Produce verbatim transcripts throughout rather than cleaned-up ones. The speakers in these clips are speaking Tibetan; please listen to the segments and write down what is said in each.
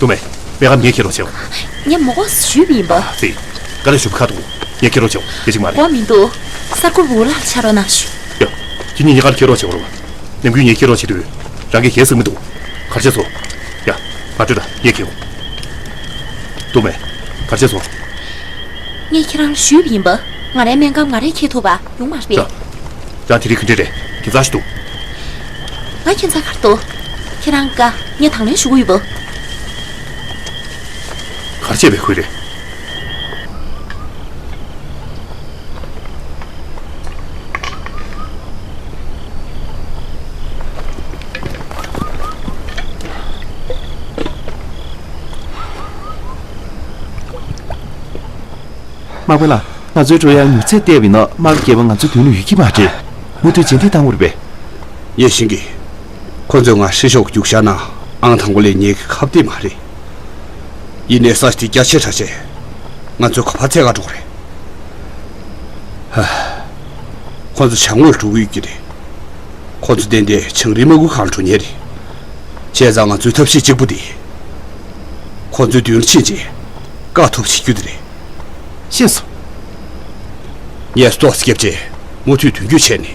སྡུག་མེད། སྨན་ཁབ་ངས་འཁྱེར་རོགས་བྱེད། ངས་མོ་གོ་ཞུས་པ་ཡིན་པ། ཙི། དཀའ་ལས་ཞུ་ཁ་འདུག་ངས་འཁྱེར་རོགས་བྱེད། དེ་ཅིག་མ་རེད། གོ་མི་འདུག་གསར་འགོད་པ་འུ་ལག་ཕྱག་རོགས་གནང་ཞུ། ཡ། ཁྱེད་གཉིས་གཉིས་ཀར་འཁྱེར་རོགས་བྱེད་རོགས། ནམ་རྒྱུན་ངས་འཁྱེར་རོགས་བྱེད་དུས། རང་གིས་གལ་སྲིད་མི་འདུག་གར་བྱས་སོ། ཡ། ང་སྤྲོད་དང་ངས་འཁྱེར། སྡུག་མེད། གར་བྱས་སོ། ངས་ཁྱེད་རང་ལ་ཞུས་པ་ཡིན་པ། ང་རའི་སྨན་ཁབ་ང་རས་འཁྱེར་ཐུབ་པ་ཡོང་མ་རེད་པས། ད། རང་དེ་རིང་ག་འདྲས་རེད། ཁྱད་མཚར་ཞིག་འདུག་ང་ཁྱད་མཚར་ག་རེ་འདུག་ཁྱེད་རང་དགའ། ངས་དང་ལེན་ཞུ་གི་ཡོད་པ། གར་བྱས་པའི་ཁུལ་རེད། མག་པ་ལགས། ང་ཚོའི་འགྲོ་ཡག་མྱུར་ཚད་བལྟས་པ་ཡིན་ན་དམག་གི་སྐྱེལ་མ་ང་ཚོའི་མདུན་ལ་ཡོད་ཀྱི་མ་རེད། མུ་མཐུད་རྗེས་འདེད་བཏང་དགོས་རེད་པས། ཡེ་ཤིང་གིས། ཁོ་ཚོས་ང་ཧྲི་ཤོག་རྒྱུགས་བཞག་ན་ཨང་དང་པོ་ལས་ཉེ་གི་ཁ་གཏད་མ་རེད། ཡིན་ནའི་ས་ཆ་དེ་རྒྱ་ཆེ་དྲགས་བྱས། ང་ཚོའི་ག་པར་འཚོལ་ག་འགྲོ་གི་རེད། ཧ། ཁོ་ཚོ་བྱང་ངོས་འགྲོ་གི་ཡོད་ཀྱི་རེད། ཁོ་ཚོ་ཏན་ཏན་བྱང་རིའི་དམག་ཁུལ་ཁང་ལ་འགྲོ་མཁན་རེད། བྱས་ཙང་ང་ཚོའི་ཐབས་ཤེས་གཅིག་པུ་དེ། ཁོ་ཚོའི་མདུན་ལ་ཕྱིན་རྗེས། བཀག་ཐུབ་བྱེད་རྒྱུ་དེ་རེད། ཤེས་སོང་། ངས་ཏོག་ཙམ་བརྒྱབ་རྗེས་མུ་མཐུད་མདུན་སྐྱོད་བྱས་ནས།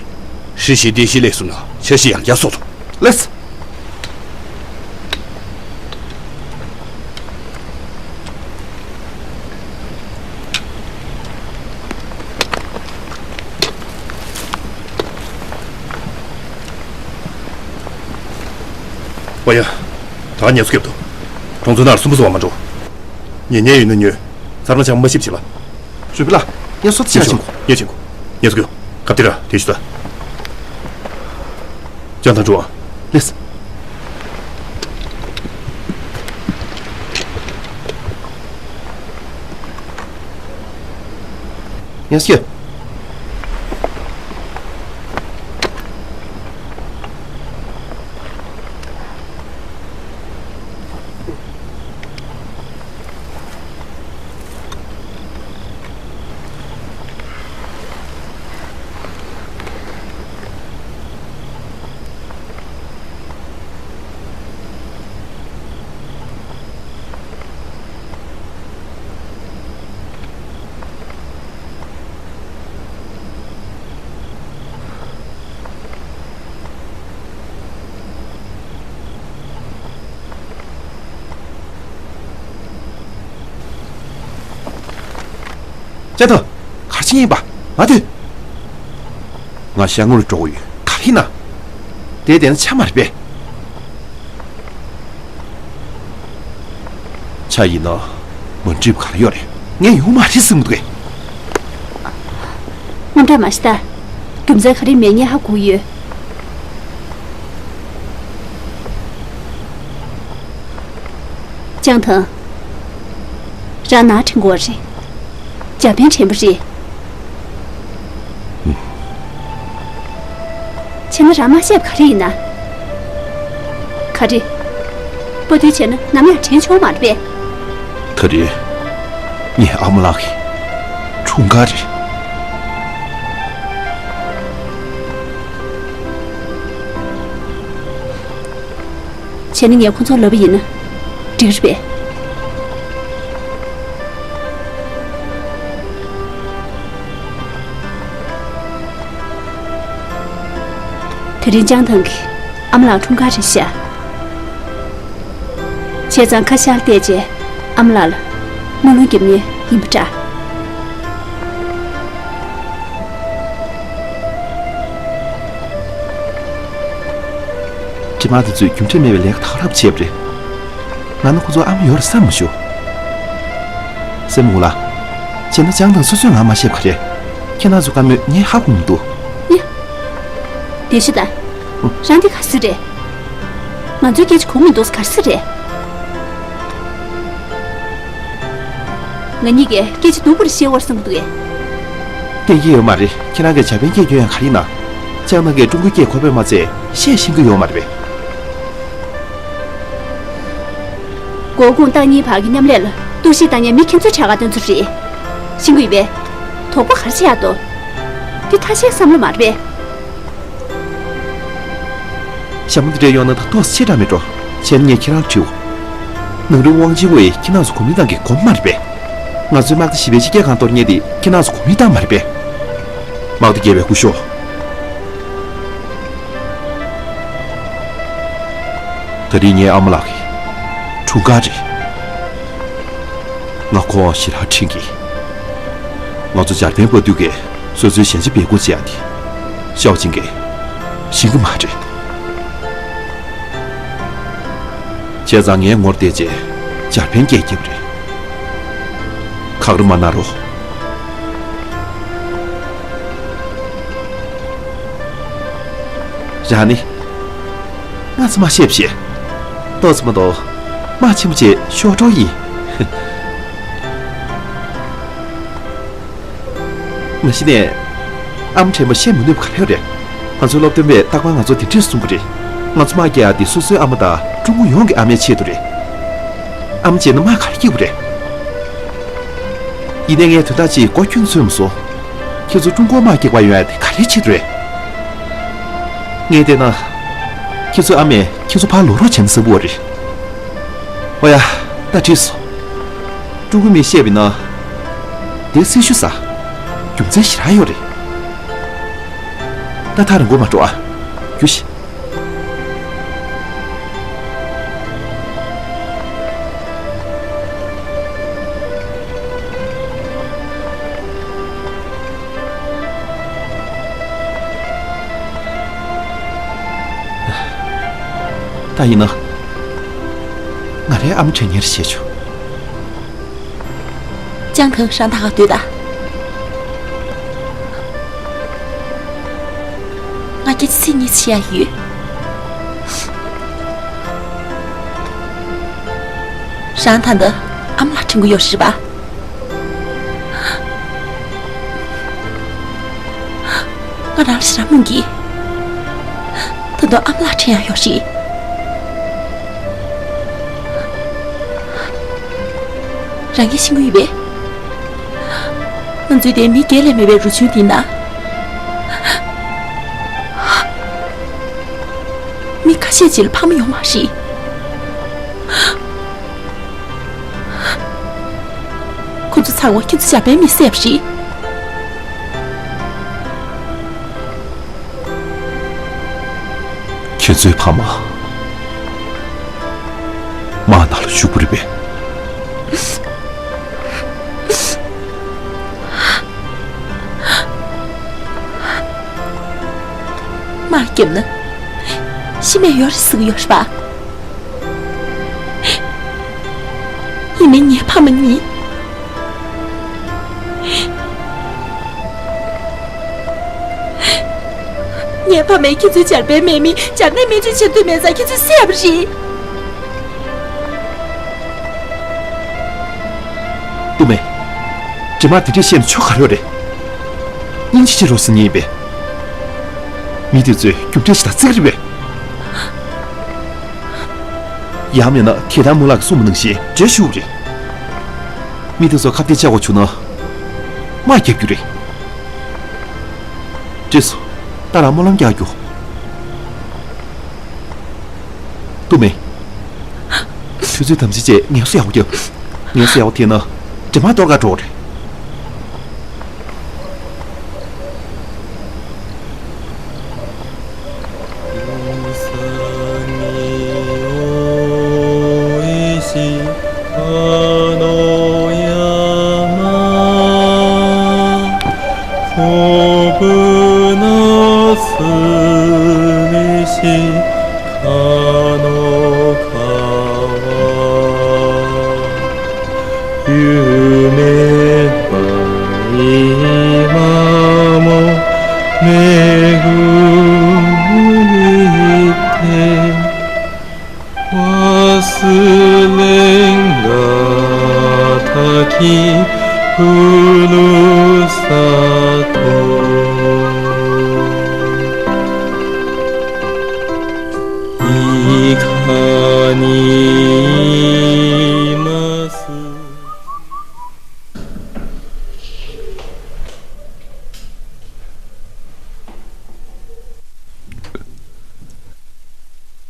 ཧྲི་ཞི་བདེ་སྐྱིད་སླེབས་སོང་ན་འཆར་གཞི་ཡང་བསྐྱར་བཟོ་ཐུབ། ལགས་སོ། ཨོ་ཡ། ད་ངལ་གསོ་རྒྱབ་འདུག་གྲོང་ཚོའི་ནང་ལ་སུན་པོ་བཟོ་བར་མ་འགྲོ། ཉལ་ཉལ་ཡོད་ན་ཉོན། ཚང་མ་ཆང་མ་ཤི་བྱེད་ལ། ཞུ་བི་ལ། ངལ་གསོ་ཆ་ཆེན་པོ། ངལ་ཆེན་པོ། ངལ་གསོ་རྒྱོབ། ག་པར་དེ་ར་དེ་ཞུ་ད། ཅང་ཐང་ཀྲུའུ། ལགས། ཡ་ཤེ། ཅན་ཐོ། གར་ཕྱིན་ཡིན་པ། མ་ཐུལ། ང་ཤར་ངོས་ལ་འགྲོ་གི་ཡོད། ག་རེ་ཡིན་ན། དེ་བསྡད་ན་ཆ་མ་རེད་པས། ཆ་ཡིན་ན། མ་འགྲིག་པ་ག་རེ་ཡོད་རེད། ངས་ཡོང་མ་རེད་ཟེར་གི་འདུག་གས། དངངས་སྐྲག་མ་བྱེད་ད། རྒྱུ་མཚན་ག་རེ་མེད་ངས་ཧ་གོ་གི་ཡོད། ཅང་ཐང་། རང་ནང་དྲན་གྱི་ཡོད་རེད། འཇར་པན་དྲན་པ་རེད། བྱས་ན་རང་མ་བཤད་པ་ག་རེ་ཡིན་ན། ག་རེ། དཔའ་རྟུལ་བྱས་ན་ནམ་ཡང་དྲན་ཆོག་མ་རེད་པས། ད་རེས། ངའི་ཨ་མ་ལགས་ཀྱི་འཁྲུངས་སྐར་རེད། བྱས་ན་ངས་ཁོ་ཚོར་ལབ་པ་ཡིན་ན་འགྲིག་རེད་པས། དེ་རིང་ཅང་ཐང་གི་ཨ་མ་ལགས་འཁྲུངས་སྐར་རེད་ཤག་བྱས་ཙང་ཁ་ཤར་བལྟས་རྗེས་ཨ་མ་ལགས་ལ་སྨོན་ལམ་རྒྱབ་ནས་ཡིན་པ་འདྲ། དྲི་མ་དེ་ཚོས་རྒྱུ་འབྲས་མེད་པའི་ལས་ཀ་དག་རབ་བྱས་པ་རེད། ང་ནི་ཁོ་ཚོ་ཨ་མ་ཡོད་རེད་བསམ་མ་ཞུ། སྲས་མོ་ལགས། བྱས་ན་ཅང་ཐང་སོ་སོས་ང་མ་བཤད་པ་ག་རེ། ཁྱེད་རང་ཚོའི་བཀའ་མོལ་ངས་ཧ་གོ་མི་འདུག་ཡ། བདེ་ཤི་ད། རང་འདི་ག་ཟེ་རེད། ང་ཚོའི་སྐད་ཆ་གོ་མི་འདུག་ཟེ་ག་རེ་ཟེ་རེད། ང་གཉིས་ཀས་སྐད་ཆ་སྡུག་པོ་རེ་བཤད་ཡོད་བསམ་གྱི་འདུག་གས། གཏན་འཁེལ་ཡོད་མ་རེད། ཁྱེད་རང་གིས་འཇར་པན་སྐད་སྐྱོན་ཡང་ག་རེ་ཡིན་ན། ཅང་ཐང་གིས་ཀྲུང་གོའི་སྐད་གོ་བས་མ་ཚད་བཤད་ཤེས་ཀྱི་ཡོད་མ་རེད་པས། མགོ་ཁུངས་སྟག་གཉིས་བར་གྱི་མཉམ་ལས་ལ་གཏོར་བཤིག་བཏང་མཁན་མི་ཁྱེད་ཚོའི་གྲས་ཀ་དེ་ཚོ་རེད། ཤེས་ཀྱི་ཡོད་པས། དོགས་པ་ག་རེ་བྱེད་ཡག་འདུག་འདི་ཐ་ཤལ་བསམ་བློ་མ་རེད་པས། ཞྭ་མོ་འདི་འདྲས་གཡོགས་ན་ད་ཏོག་ཙམ་ཆེ་དྲགས་མེད་འགྲོ། བྱས་ན་ངས་ཁྱེད་རང་ལ་དྲིའོ། ནང་རུ་དབང་ཆེན་ཝེ་ཁྱེད་རང་ཚོ་གོ་མིན་ཏང་གི་གོམ་མ་རེད་པས། ང་ཚོའི་དམག་སྡེ་བཞི་པའི་སྤྱི་སྐྱེས་ཁང་གཏོར་མཁན་དེ་ཁྱེད་རང་ཚོ་གོ་མིན་ཏང་མ་རེད་པས། དམག་སྡེ་བརྒྱད་པའི་སྐུ་ཞབས། ད་རེས་ངའི་ཨ་མ་ལགས་ཀྱི་འཁྲུངས་སྐར་རེད། ང་ཁོང་ཞེ་དྲག་དྲན་གི། ང་ཚོ་འཇར་པན་དཔའ་བརྟུལ་གྱིས་སོ་སོའི་ཞན་ཆ་སྦས་སྐུང་བྱེད་ཡག་དེ་ཤའོ་ཅིན་གྱིས་ཤེས་ཀྱི་མ་རེད། བྱས་ཙང་ངས་ངོ་བལྟས་རྗེས་འཇར་པན་སྐད་བརྒྱབ་པ་རེད། ཁག་རུ་མ་གནང་རོགས། རང་ནི། ང་ཚོ་མ་ཤེས་པ་ཞིག་ཏོག་ཙམ་མ་གཏོགས། མ་ཆེན་པོ་ཅིག་ཤོར་འགྲོ་ཡིན། མ་གཞི་ནས། ཨ་མ་དྲན་པ་བཤད་མི་ནུས་པ་ག་རེ་ཡོད་རེད། ང་ཚོའི་སློབ་སྟོན་པས་རྟག་པར་ང་ཚོ་དེ་འདྲས་གསུང་གི་རེད། ང་ཚོ་དམག་རྒྱག་ཡག་དེ་སོ་སོའི་ཨ་མ་དང་ཀྲུང་གོ་ཡོངས་ཀྱི་ཨ་མའི་ཆེད་དུ་རེད། ཨ་མ་བརྗེད་ན་དམག་ག་རེ་རྒྱག་དགོས་རེད། ཡིན་ནའི་ངས་དོན་དག་ཅིག་གོ་ཁྱོན་ཚོད་མ་སོང་། ཁྱེད་ཚོ་ཀྲུང་གོར་དམག་རྒྱག་པར་ཡོང་ཡག་དེ་ག་རེའི་ཆེད་དུ་རེད། ངས་བལྟས་ན། ཁྱེད་ཚོའི་ཨ་མས་ཁྱེད་ཚོ་ཕར་ལོག་རོགས་བྱས་ན་བསམ་གྱི་ཡོད་རེད། ཨོ་ཡ། ད་འགྲིག་སོང་། ཀྲུང་གོ་མིས་བཤད་པ་ཡིན་ན། དེ་སྲི་ཞུ་ས། རྒྱུ་མཚན་ཞེ་དྲག་ཡོད་རེད། ད་ཐག་རིང་པོ་མ་འགྲོ་ཨ། རྒྱུགས་ཤིག་ད་ཡིན་ན། ང་རའི་ཨ་མ་དྲན་མཁན་རེད་བཤད་ཆོག་ཅང་ཐང་། རང་ད་ག་སྡོད་ད། ང་སྐད་ཆ་ཚིག་གཉིས་བཤད་ཡ་ཡོད། རང་ད་ལྟ་ཨ་མ་ལགས་དྲན་གྱི་ཡོད་རེད་པ། ང་རང་ལ་ཞེ་དྲག་སྨོན་གྱིས། ད་དུང་ཨ་མ་ལགས་དྲན་ཡག་ཡོད་རེད། རང་གིས་ཤེས་ཀྱི་ཡོད་པས། ང་ཚོའི་དེ་མི་སྒེར་ལས་མེད་པའི་རུ་ཆུང་དེ་ན། མི་ཁ་ཤས་ཅིག་ལ་ཕ་མ་ཡོད་མ་རེད། ཁོ་ཚོ་ཚང་མ་ཁྱེད་ཚོ་འཇར་པན་མིས་བསད་པ་རེད། ཁྱེད་ཚོའི་ཕ་མ་དམག་ནང་ལ་ཞུགས་པ་རེད་པས། དམག་བརྒྱབ་ན་ཤི་རྨས་ཡོད་རེད་ཟེར་གྱི་ཡོད་རེད་པ། ཡིན་ནའི་ངའི་ཕ་མ་གཉིས། ངའི་ཕ་མས་ཁྱེད་ཚོའི་འཇར་པན་མེད་མི་འཇར་ནས་མི་ཚོའི་ཆེད་དུ་མེད་ཙང་ཁྱེད་ཚོས་བསད་པ་རེད། ཏུ་མེ། འདྲེ་དམག་དེ་འདྲས་བཤད་ན་ཆོ་ག་རེ་ཡོད་རེད། སྙིང་རྗེ་ཆེ་རོགས་ཟེར་མཁན་ཡིན་པས། མི་དེ་ཚོས་རྒྱུ་འབྲས་ཞིག་དང་རྩིས་ཀྱི་རེད་པས། ཡང་མིན་ན་ཁྱེད་དང་མོ་ལགས་ཀྱིས་གསུངས་པ་ནང་བཞིན་འདྲེ་ཞུགས་རེད། མི་དེ་ཚོ་ཁ་གཏད་བཅག་དགོས་བྱུང་ན། དམག་རྒྱབ་རྒྱུ་རེད། བྲིས་སོ། ད་རང་སྨོན་ལམ་རྒྱག་རྒྱུ། ཏུ་མེ། དུས་ཚོད་དམ་འཛིན་བྱས་ངལ་གསོ་ཡག་པོ་རྒྱབ། ངལ་གསོ་ཡག་པོ་ཐེབས་ན་འདྲེ་དམག་གཏོར་ག་འགྲོ་བ་རེད།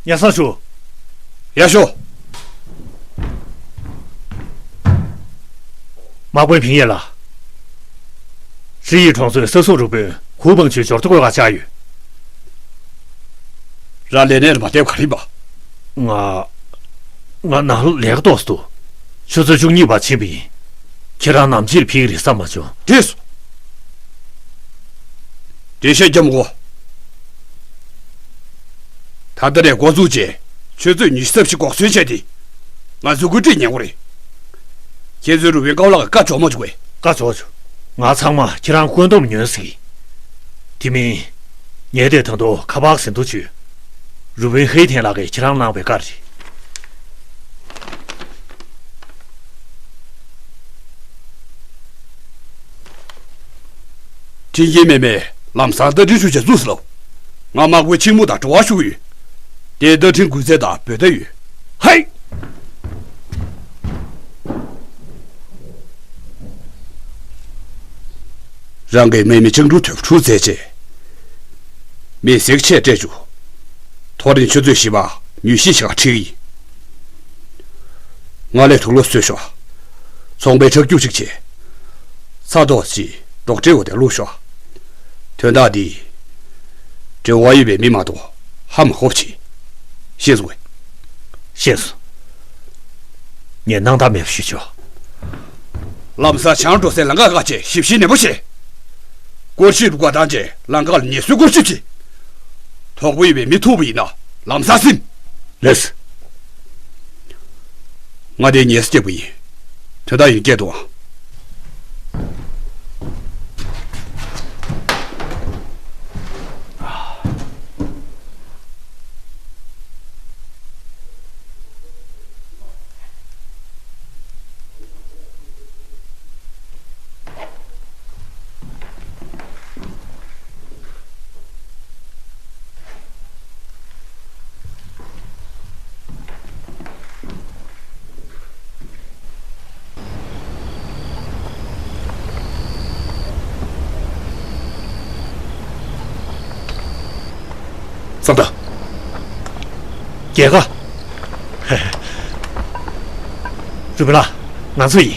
ཡ་ས་ཞུ། ཡ་ཞོ། དམག་དཔོན་ཕིང་ཡེ་ལགས། ཧྲི་ཡི་གྲོང་ཚོའི་ས་སྲུང་རུ་དཔོན་གུའུ་བང་ཆུས་འབྱོར་ཐོ་འགོད་པར་བཅར་ཡོད། རང་ལས་གནས་ལ་མ་བསྡད་ག་རེ་ཡིན་པ། ང་། ང་ནང་ལ་ལས་ཀ་ཏོག་ཙམ་འདུག་ཆུ་ཚོད་བཅུ་གཉིས་བར་ཕྱིན་པ་ཡིན། ཁྱེད་རང་ནམ་ཕྱེད་ཕེབས་ཀྱི་རེད་བསམ་མ་བྱུང་། འགྲིག་སོང་། འགྲེལ་བཤད་རྒྱབ་མི་དགོས། ད་ལྟ་ནས་འགོ་འཛུགས་བྱས། ཆུ་ཚོད་ཉི་ཤུ་རྩ་བཞི་འགོག་སྲུང་བྱས་ཏེ། ང་ཚོའི་འགོ་ཁྲིད་ཉན་དགོས་རེད། ཁྱེད་ཚོའི་རུ་དཔོན་ཀའོ་ལགས་ཀྱིས་བཀའ་འཇོག་མ་བཅུག་པས། བཀའ་འཇོག་བྱུང་། ང་ཚང་མ་ཁྱེད་རང་བཀོད་འདོམས་ཉོན་ཟེར་གི། དེ་མིན། ངས་དེ་ད་དུང་ཁ་པར་ཟིན་ཐོ་བྱོས། རུ་དཔོན་ཧེ་ཐན་ལགས་ཀྱིས་ཁྱེད་རང་གནང་བའི་བཀའ་རེད། དྲིན་ཆེན་མེ་མེ་ལམ་སང་བརྡ་འཕྲིན་ཤུགས་ཆེ་བཙུགས་ཟེར་ལབ། ང་དམག་དཔོན་ཆེན་མོ་དང་བྲོ་བ་ཞུ་གི་ཡོད། དེའི་བརྡ་འཕྲིན་འགུལ་རྩལ་དང་འབོད་སྟེགས་ཡོད། ཧའི། རང་གིས་མེ་མེ་ལྕང་གྲུ་དོད་འཕྲུལ་མཛད་རྗེས། མེ་སྲེག་ཆས་སྤྲད་བཅུག་ཐོ་རེངས་ཆུ་ཚོད་བཞི་པ་མྱུལ་ཞིབ་ཞིག་ཁྲིད་ཀྱི་ཡིན། ང་ལས་དུག་ལོག་བཟོས་ཤོག་ཚོང་པའི་ཁྲག་རྒྱུག་ཅིག་བྱས། ཚ་ཏོག་ཅིག་རྡོག་ཁྲེས་འོག་དེ་བླུགས་ཤོག་དོན་དག་འདི། འབྲེལ་བ་ཡོད་པའི་མི་མ་གཏོགས་ཧ་མ་གོ་བ་བྱེད། ཤེས་སོང་ངས། ཤེས་སོང་། ངས་སྣང་དག་མེད་པ་ཞུས་ཆོག་ལམ་སང་བྱང་འགྲོ་སའི་ལམ་ཁ་བཀག་བྱས་ཞིབ་བཤེར་ནན་པོ་བྱས། སྐོར་ཞིབ་རུ་ཁག་བཏང་རྗེས་ལམ་ཁ་ལ་ཉེན་ཟོན་སྐོར་ཞིབ་བྱས། དོགས་པ་ཡོད་པའི་མི་ཐུག་པ་ཡིན་ན་ལམ་སང་ཟིན། ལགས་སོ། ང་དེའི་ཉེས་སེལ་སྐྱེལ་བ་ཡིན། དོན་དག་ཡིན་སྐད་གཏོང་ཨ། བསམ་དང་། རྒྱལ་ཁ། རུ་མི་ལགས། ང་ཚོ་ཡིན།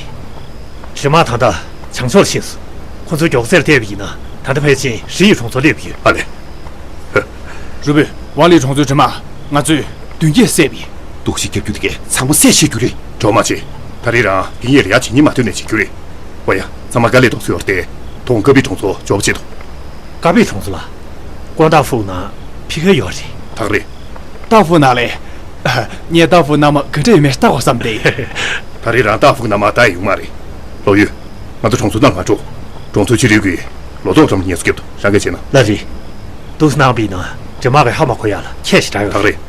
འདྲེ་དམག་ད་ལྟ་བྱང་ཕྱོགས་ལ་ཕྱིན་སོང་། ཁོ་ཚོའི་མགྱོགས་ཚད་ལ་བལྟས་པ་ཡིན་ན་ད་ལྟ་ཕལ་ཆེར་ཧྲི་ཡི་གྲོང་ཚོར་སླེབས་ཡོད། ཨ་ལེ། རུ་དཔོན། ཝང་ལི་གྲོང་ཚོའི་འདྲེ་དམག་ང་ཚོས་མདུན་སྐྱོད་བསད་པ་ཡིན། གཏུག་བཤེར་རྒྱག་རྒྱུ་དེ་གས་ཚང་མ་བསད་ཤེས་རྒྱུ་རེད། གྲོགས་མ་ཆེ། ད་རེས་རང་ཕིང་ཡེ་ལ་ཡ་བྱེད་སྙིང་མ་འདོད་ནས་བྱེད་རྒྱུ་རེད། ཨོ་ཡ། ཚང་མ་དཀའ་ལས་གཏོང་སྲོལ་ཡོད་རེད་དེ། ད་དུང་ཀ་པི་གྲོང་ཚོ་འཇོག་བྱེད་དོ། ཀ་པི་གྲོང་ཚོ་ལ། ཀོང་ཏཱ་ཧྥུའུ་ནང་ཕི་ཁ་ཡོད་རེད། ད་ག་རེད། ཏཱ་ཧྥུའུ་ནང་ལས། ངས་ཏཱ་ཧྥུའུ་ནང་མ་ག་འདྲ་ཡོད་མེད་ལྟ་དགོས་བསམ་སྟེ། ད་རེས་རང་ཏཱ་ཧྥུའུ་ནང་མ་ལྟ་ཡོང་མ་རེད། ལོ་ཡུས། ང་ཚོ་གྲོང་ཚོ་ནང་མ་འགྲོ། གྲོང་ཚོ་ཕྱི་རོལ་གྱི་ལོ་ཏོག་ཙམ་ཉེས་ཚབས་སྐྱེབ་དང་རང་གིས་བྱས་ན། ལགས་རེད། འདུག་སེ་གནང་བ་ཡིན་ན་འདྲེ་དམག་གིས་ཧ་མ་གོ་ཡག་ལ་ཁྱད་ཞེ་དྲག་ཡོད་རེད། ད་ག་རེད།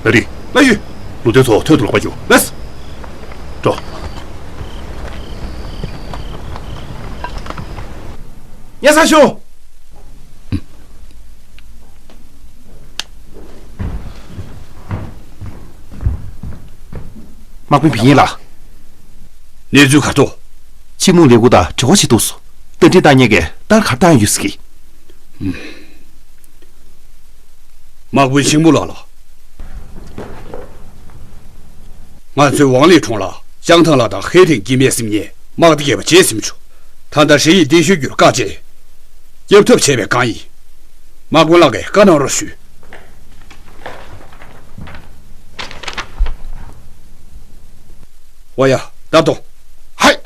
ལགས་རེད། ལགས་ཡོད། ལུང་སྟོན་ཚོ་ཐོན་དུ་ལོག་པ་ཡོད། ལགས། འགྲོ། ཉེ་ས་ཞུ། དམག་དཔོན་བི་ཡིན་ལགས། གནས་ཚུལ་ག་རེ་འདུག་ཆི་མུང་ལས་འགུལ་དང་འབྲེལ་བ་ཞིག་འདུག་སོ། རྟ་མགྲིན་བཏང་མཁན་གྱིས་རྟ་ག་རེ་བཏང་ཡོད་ཟེར་གི། དམག་དཔོན་ཆེན་མོ་ལགས་ལ། ང་ཚོས་ཝང་ལི་གྲོང་ལ་ཅང་ཐང་ལགས་དང་ཧེ་ཐིང་སྐྱེ་དམན་ཟེར་མཁན་དམག་སྡེ་བརྒྱད་པ་བྱེད་ཟིན་བྱུང་། ད་ལྟ་ཧྲི་ཡི་གཏེར་ཤུལ་རྒྱུར་བཀག་རྗེས། སྐྱོབ་ཐབས་བྱས་པའི་བསྒང་ཡིན། དམག་དཔོན་ལགས་ཀྱིས་བཀའ་གནང་རོགས་ཞུ། ཝ་ཡ། ད་དོ། ཧའི།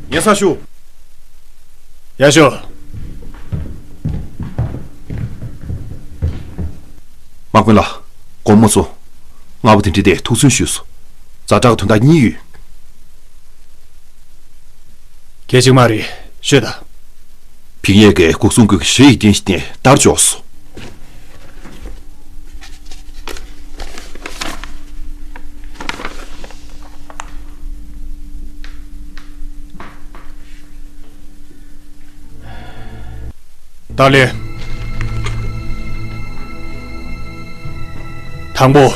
ཉེ་ས་ཞུ། ཡ་ཞུ། དམག་དཔོན་ལགས། དགོངས་པ་མ་ཚོམ། རྔ་བ་དེ་འདྲ་དེ་ཐུགས་སུན་ཞུས་སོང་། ཛ་དྲག་དོན་དག་གཉིས་ཡོད། གལ་ཆེ་མ་རེད། ཤོད་ད། ཕིང་ཡེ་གིས་འགོག་སྲུང་སྒོ་ཞིག་རྟེན་གཞི་ནས་བརྡར་འཇོག་སོང་། ཏཱ་ལེ། དང་པོ།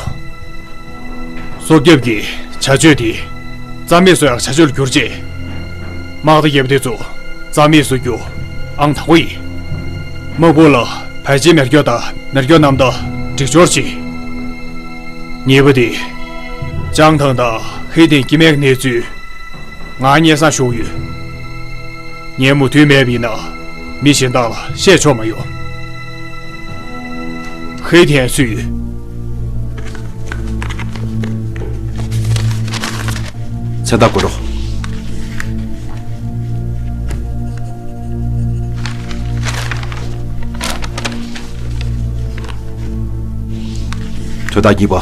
སྲོག་སྐྱོབ་ཀྱི་བྱ་སྤྱོད་དེ་རྩ་མེད་བཟོ་ཡག་བྱ་སྤྱོད་ལ་བསྒྱུར་རྗེས། དམག་སྡེ་བརྒྱད་པ་དེ་ཚོ་རྩ་མེད་བཟོ་རྒྱུ། ཨང་དང་པོ་ཡིན། དམག་དཔུང་ལ་བལ་ཆེན་མེར་སྐྱོར་དང་མེར་སྐྱོར་རྣམ་དག་སྒྲིག་སྦྱོར་བྱེད། གཉིས་པ་དེ། ཅང་ཐང་དང་ཧེ་ཐེན་སྐྱེ་དམན་གྱི་གནས་ཚུལ། ང་སྙན་སེང་ཞུ་གི་ཡོད། ངས་མོས་མཐུན་མེད་པ་ཡིན་ན་མི་གཞན་དག་ལ་བཤད་ཆོག་མ་ཡོང་། ཧེ་ཐེན་སུ་ཡོད། མཚན་རྟགས་དགོད་རོགས། དོན་དག་གཉིས་པ།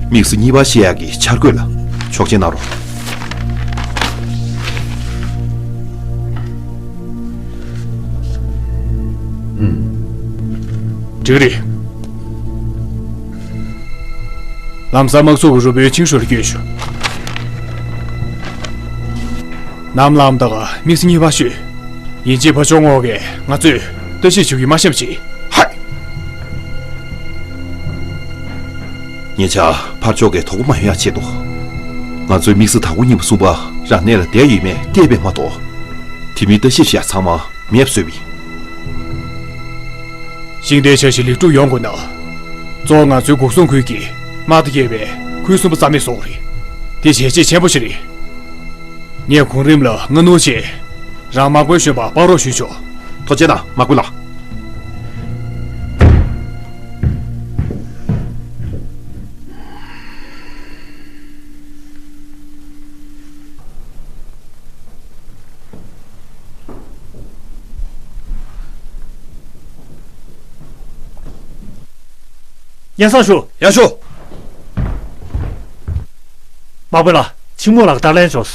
དམིགས་བསལ་གཉིས་པ་བཤད་ཡག་གི་འཆར་འགོད་ལ་ཆོག་མཆན་གནང་རོགས། ཨུམ། འགྲིག་རེད། ལམ་སང་དམག་ཚོགས་ཀྱི་རུ་དཔོན་ཆིང་ཧྲུའུ་ལ་བསྐྱོན་ཤོག་ནམ་ལངས་དང་དམིགས་བསལ་གཉིས་པ་ཤོད། ཡིན་གཅིག་ཕར་ཕྱོགས་ངོས་ཀྱིས་ང་ཚོས་ལྟ་ཞིབ་བྱེད་ཀྱི་མ་ཤེས་པ་བྱེད། ཧའི། ཉེ་ཆར་ཕར་ཕྱོགས་ཀྱིས་དོ་ཁུར་མ་ཡོང་ཡག་ཆེད་དུ། ང་ཚོའི་དམིགས་བསལ་དང་པོ་གཉིས་པ་གསུམ་པ་རང་གནས་ལ་བསྡད་ཡོད་མེད་བལྟས་པས་མ་གཏོགས། དེ་མིན་ལྟ་ཞིབ་བྱས་ཚང་མ་མེད་པ་བཟོས་པ་ཡིན། ཤིང་རྟའི་འཆར་གཞི་ལེགས་གྲུབ་ཡོང་དགོས་ན། གཙོ་བོ་ང་ཚོའི་འགོག་སྲུང་ཁུལ་གྱི་དམག་སྡེ་བརྒྱད་པའི་ཁུལ་གསུམ་པ་རྩ་མེད་བཟོ་དགོས་རེད། དེ་བྱས་རྗེས་ཆེན་པོ་ཞིག་རེད། ངས་གོང་རིམ་ལ་སྔ་སྣུར་བྱས། རང་དམག་དཔོན་གཞོན་པ་སྤར་རོགས་ཞུས་ཆོག་ཐུགས་རྗེ་གནང་དམག་དཔོན་ལགས། སྙན་སེང་ཞུ། ཡར་ཤོག་དམག་དཔོན་ལགས། ཆིང་མོ་ལགས་ལྟར་ལན་ཞོག་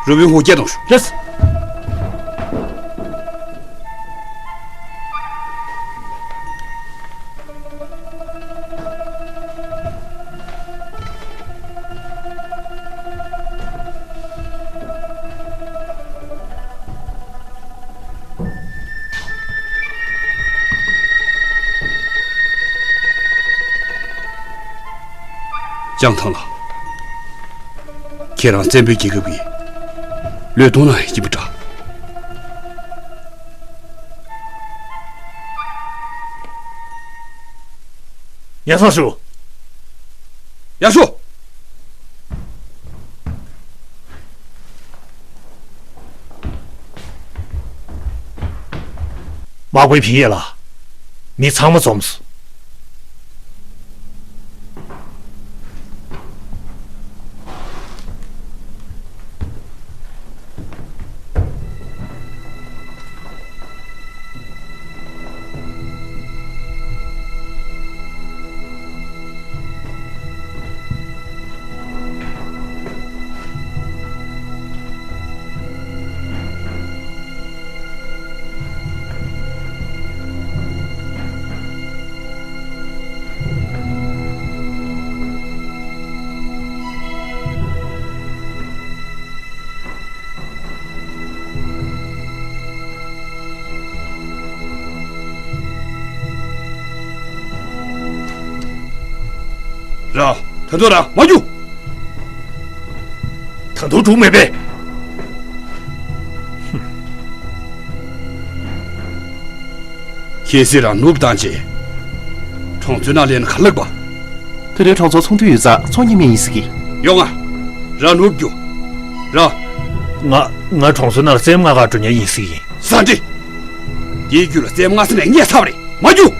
རུ་དཔོན་ཧུའུ་སྐྱེལ་གཏོང་ཤོག་ལགས། ལྕང་ཐང་ལགས། ཁྱེད་རང་བཙན་པོའི་རྒྱལ་ཁབ་ཀྱི་བློས་གཏོང་གནང་ཡག་ཡིན་པ་འདྲ། སྙན་སེང་ཞུ། ཡར་ཤོག་དམག་དཔོན་ཕིང་ཡེ་ལགས། མི་ཚང་མ་འཛོམས་སོང་། རང་། ད་དུང་རང་མ་རྒྱུག་ད་དུང་འགྲུག་མེད་པས། ཁྱེད་སྲིད་རང་ནུབ་བཏང་རྗེས། གྲོང་ཚོའི་ནང་སླེབས་ན་ག་ལེགས་པ། ད་རེས་གྲོང་ཚོར་ཚོང་དུས་ཡོད་ཙང་ཚོང་གཉེར་མི་ཡིན་ཟེར་གི། ཡོང་ང་། རང་ནུབ་རྒྱུག་རང་། ང་། ང་གྲོང་ཚོའི་ནང་རྩེད་མོ་རྔ་གར་འགྲོ་མཁན་ཡིན་ཟེར་གི་ཡིན། ཟ་འདྲེ། དེའི་རྒྱུད་ལ་རྩེད་མོ་རྔ་ས་ནས་རྙེད་ཚར་བ་རེད། མ་རྒྱུག་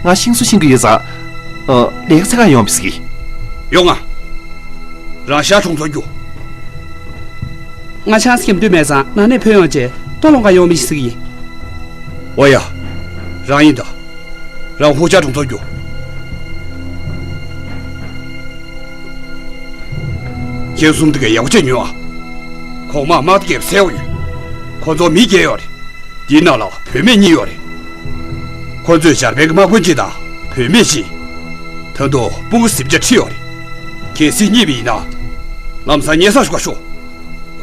ང་ཤིང་བཟོ་ཤེས་ཀྱི་ཡོད་ཙང་། ཨ། ལས་ཀ་འཚོལ་ག་ཡོང་བ་ཟེར་གི། ཡོང་ང་། རང་ཤར་གྲོང་ཚོར་རྒྱུག་ང་ཆང་ས་འཁྱམ་འདོད་མེད་ཙང་ནང་ནས་ཕོན་ཡོང་རྗེས་ལྟོ་སློང་ག་ཡོང་མི་ཤེས་ཟེར་གི་ཡིན། འོ་ཡ། རང་ཡིན་ད། རང་ཧུ་ཅག་གྲོང་ཚོར་རྒྱུག་ཁྱེད་གསུམ་དེ་གས་ཡག་པོ་བྱས་ཉོན་ཨ། གོང་མར་དམག་སྡེ་བརྒྱད་པ་བསད་ཡོད། ཁོ་ཚོར་མི་བརྒྱད་ཡོད་རེད། དེའི་ནང་ལ་བུད་མེད་གཉིས་ཡོད་རེད། ཁོ་ཚོས་འཇར་པན་གྱི་དམག་དཔོན་གཅིག་དང་བུད་མེད་གཅིག་ད་དུང་དཔུང་གི་གཟི་བརྗིད་ཁྲིད་ཡོད་རེད། གལ་སྲིད་རྙེད་པ་ཡིན་ན། ལམ་སང་སྙན་སེང་ཞུ་ག་ཤོག་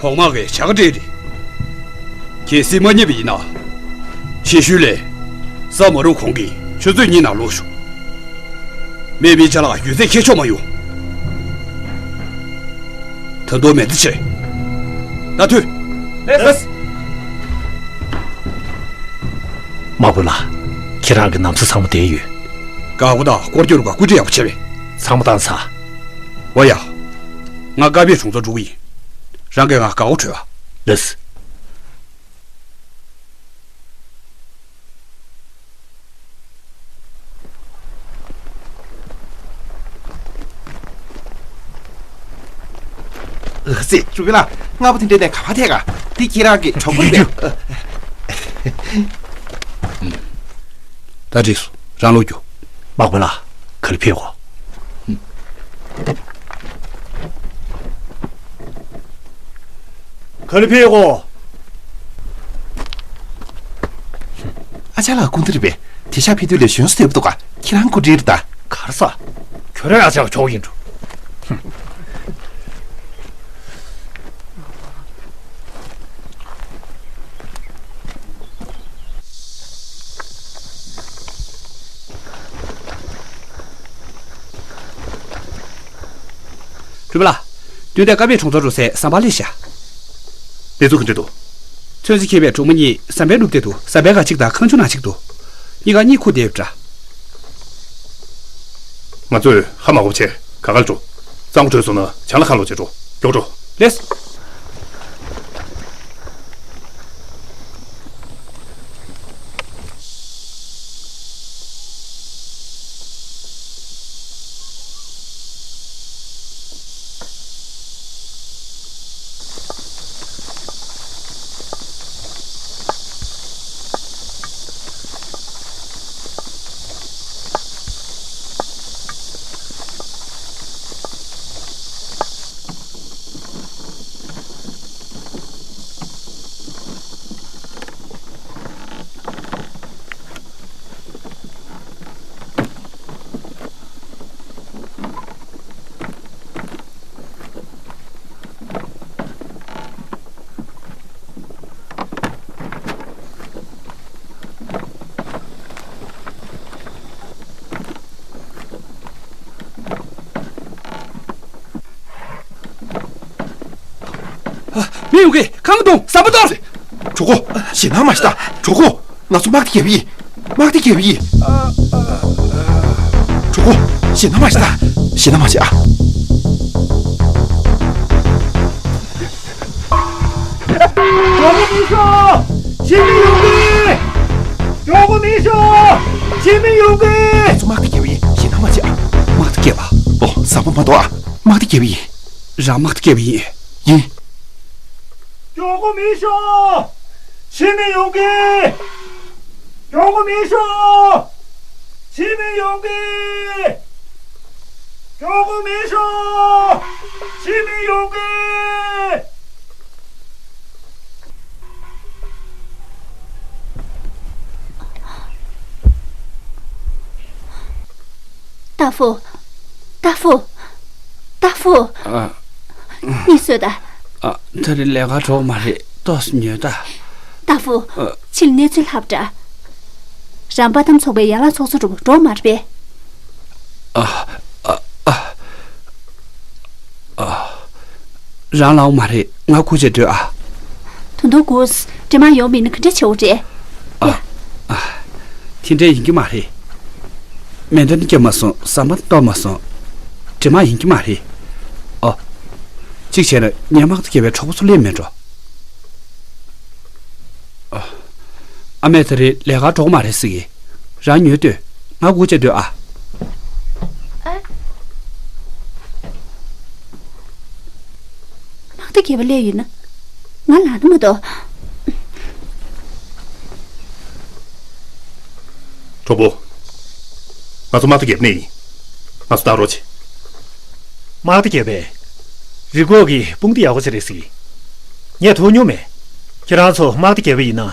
གོང་མ་གིས་བྱ་དགའ་སྤྲད་རེད། གལ་སྲིད་མ་རྙེད་པ་ཡིན་ན། ཕྱི་ཤུལ་ལས། ས་མ་རུ་ཁོང་གིས་ཆུ་ཚོད་གཉིས་ནང་ལོག་ཤོག་མེད་པའི་ཅ་ལག་ཡོད་ཚད་ཁྱེར་ཆོག་མ་ཡོང་། ད་དུང་མེད་ཚེ་ཆེ། ད་ཐུག་ལགས་སོ། དམག་དཔོན་ལགས། ཁྱེད་རང་གི་ན་བཟའ་ཚང་མ་དེར་ཡོད། འགག་སྒོ་དང་སྐོར་སྐྱོད་རུ་ཁག་བཀོད་སྒྲིག་ཡག་པོ་བྱས་པས། ཚང་མ་བཏང་ཚར། འོ་ཡ། ང་ཀ་པའི་གྲོང་ཚོར་འགྲོ་གི་ཡིན། རང་གིས་ང་འགག་སྒོ་སྤྲོད་ཨ། ལགས་སོ། ཨ་ཙི། ཀྲུའུ་པེ་ལགས། སྔ་པོ་དེ་འདྲའི་ནས་ག་པར་ཐད་ག་འདི་ཁྱེད་རང་གི་གྲོགས་པོ་རེད་པས། ད་འགྲིག་སོང་། རང་ལོག་རྒྱུགས། དམག་དཔོན་ལགས། ག་ལེར་ཕེབས་གོ། ག་ལེར་ཕེབས་གོ། ཨ་ཅག་ལགས་སྐུ་མདུན་རེད་པས། དེང་ཞག་ཕེབས་དུས་ལས་གཞོན་སུ་དེ་འདུག་ག་ཁྱེད་རང་སྐུ་དྲིན་རེད་ད། ག་རེ་ཟ། ཁྱོད་རང་ཨ་ཅག་གི་གྲོགས་ཡིན་འགྲོ། སྤྲུལ་པ་ལགས། བསྟུན་ཏེ་ཀ་པའི་གྲོང་ཚོར་འགྲོ་སའི་ཟམ་པ་སླེབས་ཤག་གནས་ཚུལ་ག་འདྲ་འདུག་ཚོན་རྩི་འཁྱེར་བའི་གྲོགས་མོ་གཉིས་ཟམ་པའི་ནུབ་དེ་དུ་ཟམ་པའི་སྒང་གཅིག་དང་ཁང་ཆུང་ནང་གཅིག་ཏུ། གཉིས་ཀ་གཉིད་ཁུག་བསྡད་ཡོད་པ་འདྲ། ང་ཚོས་ཧ་མ་གོ་བྱས་ག་ག་ལ་འགྲོ། གཙང་པོ་བྲོས་སོང་ན་བྱང་ལ་ཁ་ལོག་བྱས་འགྲོ། མགྱོགས་འགྲོ། ལགས། མི་ཡོང་གི། ཁང་གདོང་ཟམ་པ་གཏོར། གྲོགས་པོ། ཞེད་སྣང་མ་བྱེད་ད། གྲོགས་པོ། ང་ཚོ་དམག་སྡེ་བརྒྱད་པ་ཡིན། དམག་སྡེ་བརྒྱད་པ་ཡིན། གྲོགས་པོ། ཞེད་སྣང་མ་བྱེད་ད། ཞེད་སྣང་མ་བྱེད་ཨ། གྲོགས་པོ་མི་ཤོག་ཕྱི་མི་ཡོང་གི། གྲོགས་པོ་མི་ཤོག་ཕྱི་མི་ཡོང་གི། ང་ཚོ་དམག་སྡེ་བརྒྱད་པ་ཡིན། ཞེད་སྣང་མ་བྱེད་ཨ། དམག་སྡེ་བརྒྱད་པ། ཨོ། ཟམ་པ་མ་གཏོར་ཨ། དམག་སྡེ་བརྒྱད་པ་ཡིན། རང་དམག་སྡེ་བརྒྱད་པ་ཡིན། ཡིན། གྲོགས་པོ་མི་ཤོག་ཕྱི་མི་ཡོང་གི། གྲོགས་པོ་མི་ཤོག་ཕྱི་མི་ཡོང་གི། གྲོགས་པོ་མི་ཤོག་ཕྱི་མི་ཡོང་གི། ཏ་ཧྥུ། ཏ་ཧྥུ། ཏ་ཧྥུ། ཨ། གཉིད་སད་ད། ཨ། ད་རེས་ལས་ཀ་གྲོགས་མ་རེད། ཏོག་ཙམ་ཉལ་ད། ཏ་ཧྥུ། ཨ། ཕྱི་ལ་གནས་ཚུལ་ལྷག་པ་འདྲ། རང་པ་ཏམ་ཚོགས་པའི་ཡན་ལག་ཚོགས་གཙོ་འགྲོ་འགྲོ་མ་རེད་པས། ཨ། ཨ། ཨ། ཨ། རང་ལའོ་མ་རེད། ང་སྒུག་བྱས་སྡོད་ཨ། ད་དུང་སྒུག་སྒྲིག་མ་ཡོང་མིན་ན་ག་འདྲ་བྱེད་འོ་རེད། ཨ། ཨ། དེ་འདྲ་ཡིན་གྱི་མ་རེད། མེ་མདའ་ནི་བརྒྱབ་མ་སོང་། ཟམ་པ་གཏོར་མ་སོང་། སྒྲིག་མ་ཡིན་གྱི་མ་རེད། ཨོ། གཅིག་བྱས་ན་ངའི་དམག་སྡེ་བརྒྱད་པའི་གྲོགས་པོ་ཚོ་སླེབས་མེད་འགྲོ། ཨ། ཨ་མས་ད་རེས་ལས་ཀར་འགྲོ་གི་མ་རེད་ཟེར་གི། རང་ཉལ་སྡོད། ང་སྒུག་བྱས་སྡོད་ཨ། ཨ། དམག་སྡེ་བརྒྱད་པ་སླེབས་ཡོད་ན། ང་ལངས་ན་མ་གཏོགས། གྲོགས་པོ། ང་ཚོ་དམག་སྡེ་བརྒྱད་པ་ནས་ཡིན། ང་ཚོ་ལྟ་རོགས་བྱེད། དམག་སྡེ་བརྒྱད་པས། རི་ཁོག་གི་དཔུང་སྡེ་ཡག་པོ་ཅིག་རེད་ཟེར་གི། ངས་ཐུག་མྱོང་མེད། ཁྱེད་རང་ཚོ་དམག་སྡེ་བརྒྱད་པ་ཡིན་ན།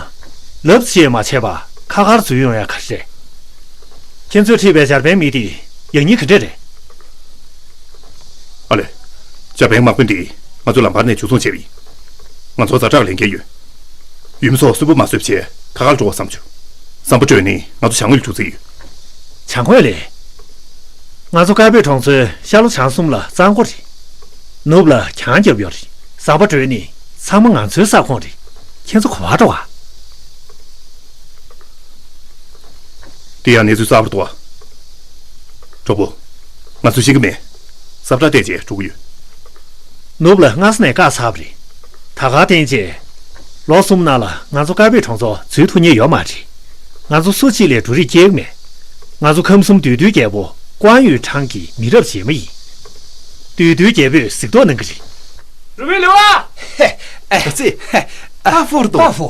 ལབ་ཙམ་ཞིག་མ་བྱས་པར་ཁ་ཁར་འཛུལ་ཡོང་ཡ་ག་རེ་རེད། ཁྱེད་ཚོས་ཁྲིད་པའི་འཇར་པན་མི་དེ་ཡག་ཉེས་ག་འདྲས་རེད། ཨ་ལེ། འཇར་པན་དམག་དཔོན་དེ་ང་ཚོའི་ལམ་བར་ནས་འཇུ་བཟུང་བྱས་པ་ཡིན། ང་ཚོར་ཛ་དྲག་ལས་འགན་ཡོད། ཡུལ་མི་ཚོ་གསོན་པོ་མ་བཟོས་བྱས་ཁ་ཁར་འགྲོ་བ་བསམ་བྱུང་། ཟམ་པ་སྒྲོལ་ནི་ང་ཚོ་བྱང་ངོས་ལ་འགྲོ་རྩིས་ཡོད། བྱང་ངོས་ལ། ང་ཚོ་དཀར་སྦས་གྲོང་ཚོའི་ཤར་ལྷོ་བྱང་གསུམ་ལ་གཙང་པོ་རེད། ནུབ་ལ་གྱང་བརྒྱབ་ཡོད་རེད། ཟམ་པ་སྒྲོལ་ནི་ཚང་མ་ང་ཚོའི་ས་ཁོངས་རེད། ཁྱེད་ཚོ་ག་པར་འགྲོ་བ། དེ་ཡང་གནས་ཚུལ་གསར་པ་འདུག་བ། གྲོགས་པོ། ང་ཚོས་ཤེས་ཀྱི་མེད། སབ་ཁྲ་བལྟས་རྗེས་འགྲོ་གི་ཡོད། ནུབ་ལ་སྔ་ས་ནས་བཀག་ཚར་བ་རེད། ད་ག་བརྟེན་རྗེས། ལོ་གསུམ་ནང་ལ་ང་ཚོ་དཀར་སྦས་གྲོང་ཚོ་འཛུལ་ཐུབ་མཁན་ཡོད་མ་རེད། ང་ཚོ་སུ་གཅིག་ལས་འབྲུ་རིགས་སྐྱེལ་གི་མེད། ང་ཚོ་ཁམས་གསུམ་བདུད་འདུལ་རྒྱལ་པོ་ཀོང་ཡུས་ཁྲང་གི་མི་རབས་རྗེས་མ་ཡིན། བདུད་འདུལ་རྒྱལ་པོས་གཟིགས་རྟོག་གནང་གི་རེད། རུས་སྦལ་ལེའུ་ལགས། ཨ་ཙི། ཏ་ཧྥུ་རེད་འདུག་ཏ་ཧྥུ།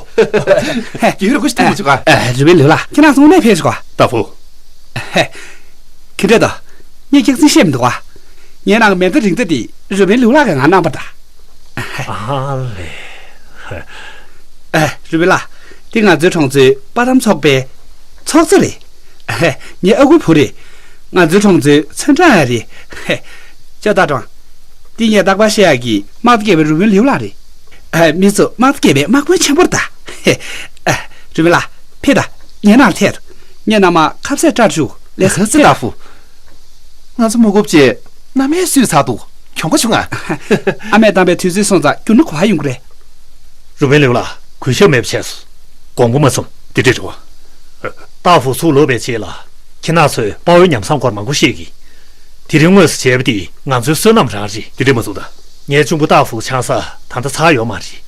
རྒྱུན་རིང་པོ་ཞིག་ཐུག་མ་བྱུང་ཨ། རུས་སྦལ་ལེའུ་ལགས། ཁྱེད་རང་ཚོ་དངོས་གནས་ཕེབས་བཞུགས་ཨ། ཏ་ཧྥུ། ཁྱེད་འདྲ་དང་། ངས་སྐྱག་རྫུན་བཤད་མི་འདུག་ཨ། ངའི་ནང་མེ་མདའ་རིང་མདའ་དེ་རུས་སྦལ་ལེའུ་ལགས་ཀྱིས་ང་གནང་པ་འདྲ། ཨ་ལེ། ཨ། རུས་སྦལ་ལགས། འདི་ང་ཚོའི་གྲོང་ཚོའི་པར་དམ་ཚོགས་པའི་ཚོགས་གཙོ་རེད། ངའི་ཨ་ཁུའི་བུ་རེད། ང་ཚོའི་གྲོང་ཚོའི་ཚོན་ཁྲ་ཡང་རེད། ཅོ་ཏ་ཀྲང་། འདི་ངའི་རྟག་པར་བཤད་ཡག་གི་དམག་སྡེ་བརྒྱད་པའི་རུས་སྦལ་ལེའུ་ལགས་རེད། མི་ཚོ་དམག་སྡེ་བརྒྱད་པའི་དམག་དཔོན་ཆེན་པོ་རེད་ད། རུས་སྦལ་ལགས། ཕེབས་དང་། ངའི་ནང་ལ་ཐད་དང་། ངས་མནའ་མ་ཁ་ཟས་སྐྲ་བཅུ་ལས་ཟ་ཙི་ལྟ་བུ། ང་ཚོ་མི་དགོས་པ་བྱས་མནའ་མས་གསོས་ཚར་འདུག་གྱོང་ཁ་བྱུང་ང་། ཨ་མས་བཏང་པའི་དུས་ཚོད་སོང་ཙང་རྒྱུན་དུ་ག་པར་ཡོང་གི་རེད། རུས་སྦལ་ལེའུ་ལགས། གུས་ཞབས་མེད་པ་བྱས་སོང་། དགོངས་པ་མ་ཚོམ། དེ་འདྲས་རེད་བ། ཏཱ་ཧྥུ་ཚུར་ལོག་པའི་རྗེས་ལ། ཁྱེད་རང་ཚོས་དཔའ་བོའི་ཉམས་བཟང་སྐོར་མང་པོ་བཤད་ཀྱི། དེ་རིང་དངོས་སུ་མཇལ་བ་འདི་ང་ཚོའི་བསོད་ནམས་རང་རེད། དེ་འདྲས་མ་གསུངས་དང་། ངའི་གཅུང་པོ་ཏཱ་ཧྥུ་ཆང་ས་ད་ལྟ་ཚར་ཡོད་མ་རེད། བྱས་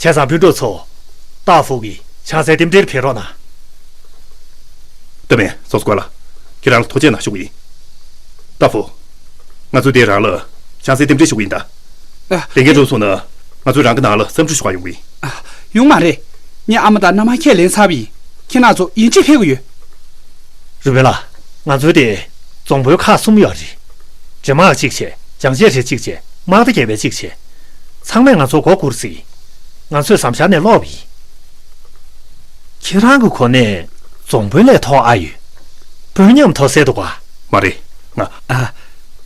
ཙང་སྤུན་གྲོགས་ཚོ། ཏཱ་ཧྥུ་གི་ཆང་སའི་རྟེན་འབྲེལ་ཕེབས་རོགས་གནང་། ལྟ་མེད་ཚོགས་གཙོ་ལགས། ཁྱེད་རང་ལ་ཐུགས་རྗེ་གནང་ཞུ་གི་ཡིན། ཏཱ་ཧྥུ། ང་ཚོས་དེ་རང་ལ་ཆང་སའི་རྟེན་འབྲེལ་ཞུ་གི་ཡིན་ད། ཨ། ལས་འགན་འགྲུབ་སོང་ན་ང་ཚོས་རང་གི་ནང་ལ་བསམ་ཚུལ་ཞུ་གར་ཡོང་གི་ཡིན། ཨ། ཡོང་མ་རེད། ངས་ཨ་མ་དང་མནའ་མ་ཁས་ལེན་ཚར་བ་ཡིན། ཁྱེད་རང་ཚོ་ཡིན་གཅིག་ཕེབས་ཀྱི་ཡོད། རུས་སྦལ་ལགས། ང་ཚོའི་དེ་རྫོང་དཔོན་ཁག་གསུམ་ཡོད་རེད། འདྲེ་དམག་གཅིག་བྱས། ལྗང་ཆས་རེ་གཅིག་བྱས། དམག་སྡེ་བརྒྱད་པའི་གཅིག་བྱས། ཚང་མས་ང་ཚོ་མགོ་སྒུར་སྲིད། ང་ཚོས་ཟམ་ཤར་ནས་སློག་པ་ཡིན། ཁྱེད་རང་གི་གོ་གནས་རྫོང་དཔོན་ལས་མཐོ་ཨ་ཡོད། དཔོན་ཉམས་མཐོ་སེ་འདུག་ག་མ་རེད། ང་། ཨ།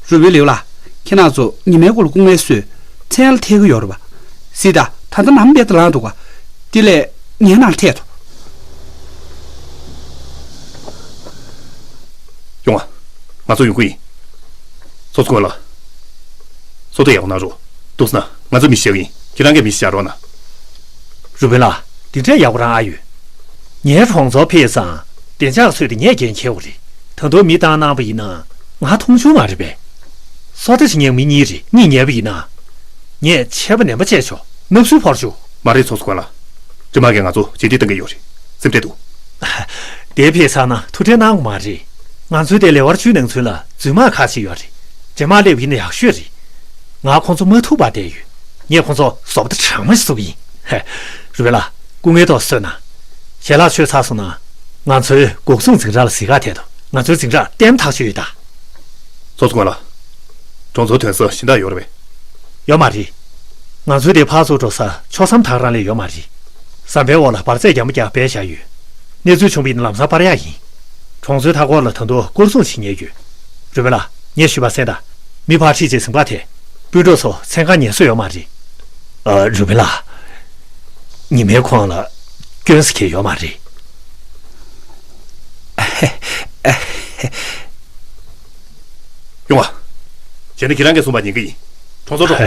རུས་སྦལ་ལེའུ་ལགས། ཁྱེད་རང་ཚོ་ཉི་མའི་གུང་ལ་སྐུ་ངལ་གསོས། མཚན་ལ་ཐེག་གི་ཡོད་རེད་པ། གཟིགས་དང་། ད་ལྟ་ནམ་དཔེ་ལྟ་ལངས་འདུག་ག་དེ་ལས་ངའི་ནང་ལ་ཐད་དོ། ཡོང་ང་། ང་ཚོ་ཡོང་གི་ཡིན། ཚོགས་གཙོ་ལགས། ཚོགས་གཙོ་ཡག་པོ་གནང་རོགས། འདུག་སེ་ན་ང་ཚོ་མི་ཤི་ཡག་ཡིན། ཁྱེད་རང་གིས་མི་ཤི་བཞག་རོགས་གནང་། རུས་སྦལ་ལགས། འདི་འདྲས་ཡག་པོ་རང་ཨ་ཡོད། ངའི་གྲོང་ཚོར་ཕེབས་ཙང་བདེ་འཇགས་ཚོད་དེ་ངས་འགན་འཁྱེར་བ་རེད། ད་དུང་མི་བཏང་གནང་པ་ཡིན་ན་ང་མཐོང་ཆུང་མ་རེད་པས། སོ་ལྟ་བྱེད་མཁན་མི་གཉིས་རེད། གཉིད་ཉལ་བ་ཡིན་ན། ངས་ཆད་པ་ནན་པོ་བཅད་ཆོག་སྣབས་སུལ་ཕོར་བཅུག་མ་རེད་ཚོགས་གཙོ་ལགས། འདྲེ་དམག་གིས་ང་ཚོ་རྗེས་འདེད་གཏོང་གི་ཡོད་རེད། སེམས་ཁྲལ་འདུག་དེ་ཕེབས་ཚར་ན་ཐུགས་ཁྲལ་གནང་དགོས་མ་རེད། ང་ཚོའི་དེ་ལེ་དབར་བཅུའི་ནང་ཚུན་ལ་རྫུན་དམག་ཁག་ཅིག་ཡོད་རེད། འདྲེ་དམག་སླེབས་ཡིན་ན་ཡག་ཤོས་རེད། ང་ཁོང་ཚོ་མ་ཐུག་པར་བསྡད་ཡོད། ངས་ཁོང་ཚོ་བཟོ་པ་དང་གྲངས་མ་ཞིག་བཟོ་གི་ཡིན། ཧེ། རུས་སྦལ་ལགས། སྐུ་ངལ་ཏོག་གསོས་གནང་། ཞལ་ལག་མཆོད་ཚར་སོང་ན། ང་ཚོའི་འགོག་སྲུང་འཛིང་རགས་ལ་གཟིགས་ག་ཐད་དོ། ང་ཚོའི་འཛིང་རགས་ལྟད་མོ་ཐག་ཆོད་ཡོད་ད། ཚོགས་གཙོ་ལགས། གྲོང་ཚོར་ཐོན་ས་གཞན་དག་ཡོད་རེད་པས། ཡོད་མ་རེད། ང་ཚོའི་དེ་ཕར་ཚུར་འགྲོ་ས་ཆོག་མཚམས་ཐག་རང་ལས་ཡོད་མ་རེད། ཟམ་པའི་འོག་ལ་འབར་རྫས་རྒྱ་མ་རྒྱག་སྦས་བཞག་ཡོད། གནས་ཚུལ་བྱུང་བ་ཡིན་ན་ལམ་སང་སྤར་ཡག་ཡིན། གྲོང་ཚོའི་མཐའ་འཁོར་ལ་ད་དུང་སྐོར་སྲུང་བྱེད་མཁན་ཡོད། རུས་སྦལ་ལགས། ངས་ཞུས་པ་གསན་དང་། མི་ཕར་ཁྲིད་བྱས་ཟིན་པ་དེ། སྤུན་གྲོགས་ཚོ་མཚན་གང་ཉལ་ས་ཡོད་མ་རེད། ཨ། རུས་སྦལ་ལགས། ཉི་མའི་ཁོང་ལ་སྐྱོན་ཟེར་མཁན་ཡོད་མ་རེད། ཡོང་བ། བྱས་ན་ཁྱེད་རང་གིས་གསུངས་པ་ཉན་གི་ཡིན། གྲོང་ཚོར་འགྲོ།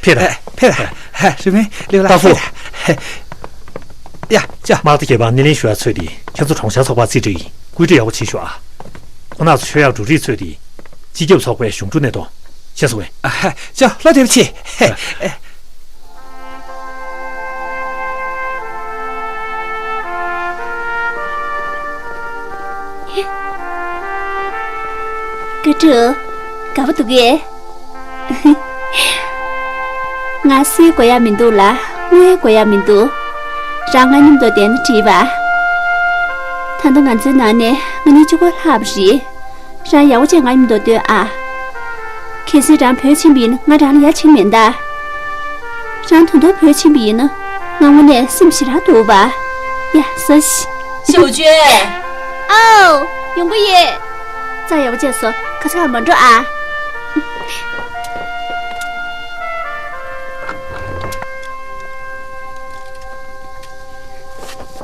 ཕེབས་དང་། ཕེབས་དང་། རུས་སྦལ་ལགས། ཏ་ཧྥུ། ཡ། ཅོ། དམག་སྡེ་བརྒྱད་པ་སྣེ་ལེན་ཞུ་ཡག་ཚོད་དེ་ཁྱེད་ཚོ་གྲོང་ཁྱེར་ཚོགས་པར་རྩིས་སྤྲད་ཀྱི་ཡིན། བཀོད་སྒྲིག་ཡག་པོ་བྱེད་ཤོག་ཨ། ཁོ་རང་ཚོ་མཆོད་ཡག་འབྲུ་རིགས་ཚོད་དེ་སྤྱི་ཁྱབ་ཚོགས་པའི་གཞུང་སྒྲུབ་ནས་གཏོང་། ཤེས་སོང་ངས། ཨ། ཅོ། བློ་བདེ་པོ་བྱེད། ཨ། སྐུ་དྲུང་། དགའ་པོ་འདུག་གས། ང་སུའི་དགོས་ཡག་མི་འདུག་ལ། དངུལ་དགོས་ཡག་མི་འདུག་རང་ང་མཉམ་དུ་བསྡད་ན་འགྲིག་པ། ད་ལྟ་ང་ཚོའི་ནང་ནས་ང་གཉིས་གཅིག་པོ་ལྷག་པ་རེད། རང་ཡག་པོ་བྱས་ང་མཉམ་དུ་སྡོད་ཨ། གལ་སྲིད་རང་བོད་ཕྱིན་པ་ཡིན་ན་ང་རང་ལ་ཡ་བྱེད་མེད་ད། རང་ད་དུང་བོད་ཕྱིན་པ་ཡིན་ན་ང་དངོས་གནས་སེམས་ཞེ་དྲག་སྡུག་པ། ཡ་ཟ་ཤི། ཞའོ་ཅུན། ཨའོ། ཡོང་གི་ཡོད། ཙང་ཡག་པོ་བྱས་སོ། ཁ་ཚ་མ་འགྲོ་ཨ།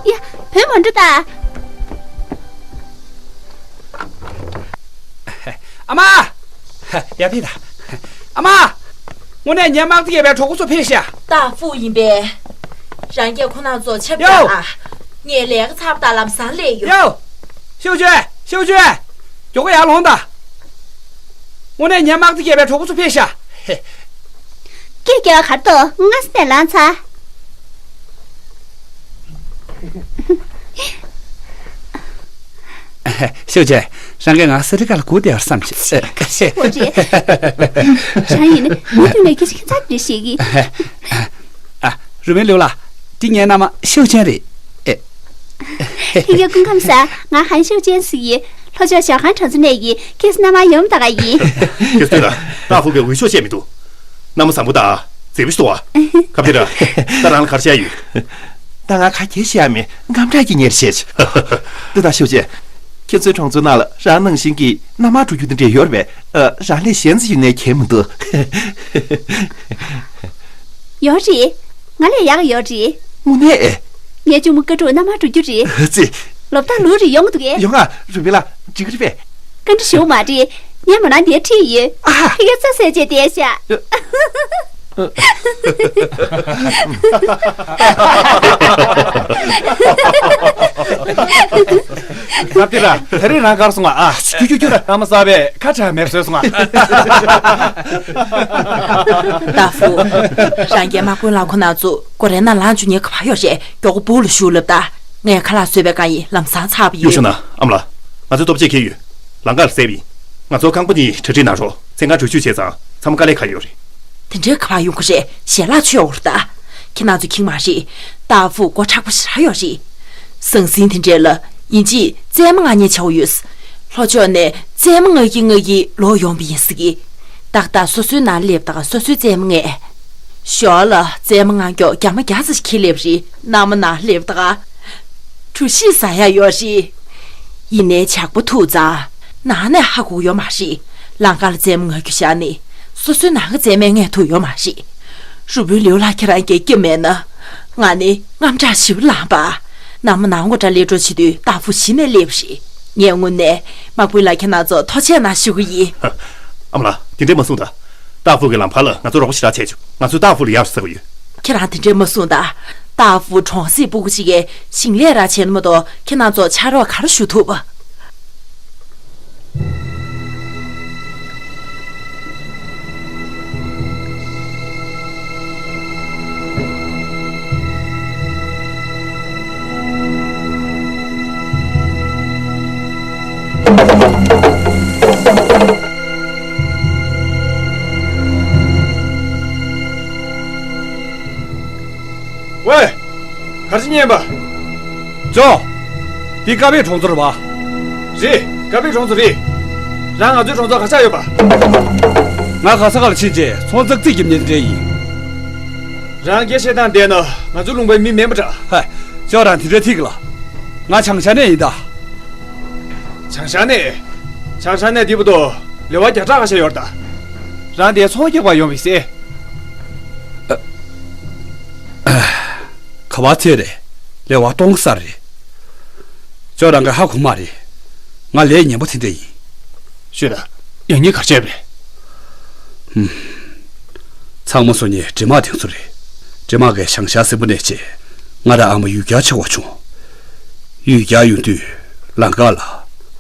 ཡ། བུད་མ་འགྲོ་ད། ཨ་མ། ཡར་ཕེབས་དང་། ཨ་མ། དངོས་གནས་ངའི་དམག་སྡེ་བརྒྱད་པའི་གྲོགས་པོ་ཚོ་ཕེབས་ཤག་ཏཱ་ཧྥུ་ཡིན་པས། རང་གིས་ཁོ་རྣམ་ཚོ་ཆབ་ཡོ། ཡ། ངས་ལས་ཀ་ཚར་བ་དང་ལམ་སང་སླེབས་ཡོང་། ཡོ། ཤོག་ཅོ། ཤོག་ཅོ། མགྱོགས་པོ་ཡར་ལོངས་དང་། དངོས་གནས་ངའི་དམག་སྡེ་བརྒྱད་པའི་གྲོགས་པོ་ཚོ་ཕེབས་ཤག་ཧེ། སྐད་རྒྱག་གར་དོ། སྔ་ས་ནས་ལངས་ཚར། ཤོག་ཅེ། རང་གིས་ང་ས་རི་ཀ་ལ་སྒུག་བསྡད་པར་བསམ་བྱས། ཁ་ཤས་པོ་རེད། རང་ཡིན་ན་མི་མཐུན་ལས་ཀྱི་ཁྱད་མཚར་རེ་ཞིག་གིས། ཨ། རུས་སྦལ་ལེའུ་ལགས། འདི་ངའི་མནའ་མ་ཤོག་ཅན་རེད། ཨེ། ཁྱེད་ཀྱི་སྐུ་ཁམས་བཟང་། ང་ཧན་ཤོག་ཅན་ཟེར་ཡིན། ལྷོ་ཕྱོགས་ཞའོ་ཧན་གྲོང་ཚོ་ནས་ཡིན། ཁྱེད་ཚོ་མནའ་མ་ཡོང་ད་ག་ཡིན། ཁྱེད་ཚོས་ད་ཏཱ་ཧྥུ་གི་འོས་ཤོག་བཤད་མི་འདུག་མནའ་མ་བཟང་པོ་དང་མཛེས་པོ་ཞིག་འདུག་བ། ཁ་བདེ་ར། ད་རང་ལ་ག་རེ་བཤད་ཡོད། ད་ང་ག་གེ་བཤད་ཡ་མེད། དངངས་སྐྲག་གིས་ཉེར་བཤད་ཆོག་འདི་ད་ཤོག་ཅན། ཁྱེད་ཚོའི་གྲོང་ཚོའི་ནང་ལ་རང་ནང་བཞིན་གྱི་མནའ་མ་འགྲོ་རྒྱུ་དེ་འདྲས་ཡོད་རེད་པས། ཨ། རང་ལས་གཞན་ཚོ་ཡོད་ནའི་ཁྱད་མི་འདུག་ཡོད་རེད། ང་ལས་ཡག་ཡོད་རེད། དངོས་གནས། ངའི་གཅུང་མོ་ཀ་ཕྲུག་མནའ་མ་འགྲོ་རྒྱུ་རེད། ཙི། ལོ་ལྟར་ལོ་རེ་ཡོང་གི་འདུག་གས། ཡོང་ང་། རུས་སྦལ་ལགས་འགྲིག་གི་རེད་པས། བཀའ་འདྲི་ཞུ་མ་རེད། ངའི་མོ་ནང་ནས་ཁྲིད་ཡོད། ཨ་ཧ། ཕ་གིར་རྩྭ་ཟས་བྱས་བསྡད་ཤག་ཁ་བདེ་ར། ད་རེས་རང་གར་སོང་ང་། ཨ། ཁྱུ་ཁྱུ་ཁྱུ། ཨ་མ་གསར་པས་ཁ་གྲག་མེར་བཟོས་སོང་ང་། ཏཱ་ཧྥུ། རང་གིས་དམག་དཔོན་ལགས་ཁོ་ན་ཚོ་སྒོ་རའི་ནང་ལངས་བཅུག་ནས་ག་པར་ཡོད་རེད། མགྱོགས་པོ་སྦུག་ལ་བཞུགས་ལབ་ད། ངས་ཁ་ལག་བཟོས་པའི་བཀའ་ཡིག་ལམ་སང་ཚར་བ་ཡོད། གཡུག་ཤོག་ན་ཨ་མ་ལགས། ང་ཚོའི་ལྟོ་ཆས་འཁྱེར་ཡོད། ལམ་ཁ་ལ་བསད་པ་ཡིན། ང་ཚོ་རྐང་པ་གཉིས་གྲ་སྒྲིག་གནང་རོགས། མཚན་གང་འགྲུལ་བཞུད་བྱས་ཙང་མཚམས་མ་དཀའ་ལས་ཁག་ཡོད་རེད། དེ་འདྲའི་ག་པར་ཡོང་གི་རེད། ཞལ་ལག་མཆོད་འོར་ད། ཁྱེད་རྣམ་ཚོ་ཁྱིམ་མ་རེད། ཏཱ་ཧྥུ་མགོ་མཁྲེགས་པོ་ཞེ་དྲག་ཡོད་རེད། ཟང་ཟིང་དེ་འདྲས་ལ་ཡིན་གཅིག་རྩེད་མོ་མངགས་ཉེན་ཆེ་བོ་ཡོད། ལྷོ་ཕྱོགས་ནས་རྩེད་མོ་མངགས་ཀྱིན་མངགས་ཀྱིན་ལོག་ཡོང་བ་ཡིན་ཟེར་གི། ཏག་ཏག་སོ་སོའི་ནང་སླེབས་དང་སོ་སོའི་རྩེད་མོ་མངགས། ཞོར་ལ་རྩེད་མོ་མངགས་མགྱོགས་རྒྱ་མ་རྒྱ་ཙམ་ཞིག་ཁྱེར་སླེབས་རེད། མནའ་མ་ནང་སླེབས་དང་གྲོ་ཞིབ་ཟ་ཡ་ཡོད་རེད། ཡིན་ནའི་ཇག་པ་ཐུག་ཙང་ནང་ནས་ཧ་གོ་གི་ཡོད་མ་རེད། ལམ་ཁ་ལ་རྩེད་མོ་མངགས་རྒྱུ་བཞག་ནས་སོ་སོའི་ནང་གི་རྩེད་མོ་མངགས་ཐུབ་ཡོད་མ་རེད། རུས་སྦལ་ལེའུ་ལགས་ཁྱེད་རང་གིས་སྐྱིད་མེད་ན། ང་ནི་དངངས་སྐྲག་ཞེ་པོ་ལངས་པ། མནའ་མ་ནང་སྒོ་འདྲ་སླེབས་འགྲོ་བྱེད་དུས་ཏཱ་ཧྥུ་གཞི་ནས་སླེབས་རེད། ངས་དངོས་གནས་དམག་དཔོན་ལགས་ཁྱེད་རྣམ་ཚོ་ཐུགས་རྗེ་གནང་ཞུ་གི་ཡིན། ཨ་མ་ལགས། དེ་འདྲས་མ་གསུངས་དང་། ཏཱ་ཧྥུ་གི་ལམ་བར་ལ་ང་ཚོ་རོགས་པ་ཞེ་དྲག་བྱས་བྱུང་། ང་ཚོས་ཏཱ་ཧྥུ་ལ་ཡག་ཤོས་ཟ་གི་ཡོད། ཁྱེད་རང་དེ་འདྲས་མ་གསུངས་དང་། ཏཱ་ཧྥུ་གྲོང་གསེབ་སྤུ་གུ་གཅིག་གིས་ཞིང་ལས་ར་བྱས་ན་མ་གཏོགས་ཁྱེད་རྣམ་ཚོ་ཕྱག་རོགས་ག་རེ་ཞུ་ཐུབ། ཝེ། ག་རེ་བྱེད་ཉན་པ། ཅོ། འདི་ཀ་པའི་གྲོང་ཚོ་རེད་པ། རེད། ཀ་པའི་གྲོང་ཚོ་རེད། རང་ང་ཚོའི་གྲོང་ཚོར་ག་ཆགས་ཡོད་པ། ང་ག་ས་ག་ལ་ཕྱིན་རྗེས་ཚོང་ཙག་ཙིག་རྒྱབ་ཉན་འདྲ་ཡིན། རང་སྐད་བཤད་སྟངས་བལྟས་ན་ང་ཚོའི་ལུང་པའི་མི་མིན་པ་འདྲ། ཧ། ཅོ་རང་དེ་འདྲ་ཐིག་ལ། ང་བྱང་ཤར་ནས་ཡིན་ད། བྱང་ཤར་ནས། བྱང་ཤར་ནས་འདི་བར་དུ་ལེ་དབར་བརྒྱ་ཕྲག་ཁ་ཤས་ཡོད་རེད་ད། རང་དེ་ཚོང་རྒྱག་པར་ཡོང་བའི་སྲིད། ག་པར་ཚད་རེད། ལེ་དབར་སྟོང་ས་རེད། ཅོ་རང་གིས་ཧ་གོ་མ་རེད། ང་ལས་ཉན་པོ་དེ་འདྲ་ཡིན། ཤོད་ད། ཡང་སྙིང་ག་བྱས་པས། ཧུམ། ཚང་མ་སོ་ཉའི་འདྲེ་དམག་དེ་ཚོ་རེད། འདྲེ་དམག་གིས་བྱང་ཤར་སྲིན་པོ་ནས་བྱས། ང་དང་ཨ་མ་ཡུལ་གྱར་ཆགས་པ་བྱུང་། ཡུལ་གྱར་ཡོང་དུས་ལམ་ཁ་ལ་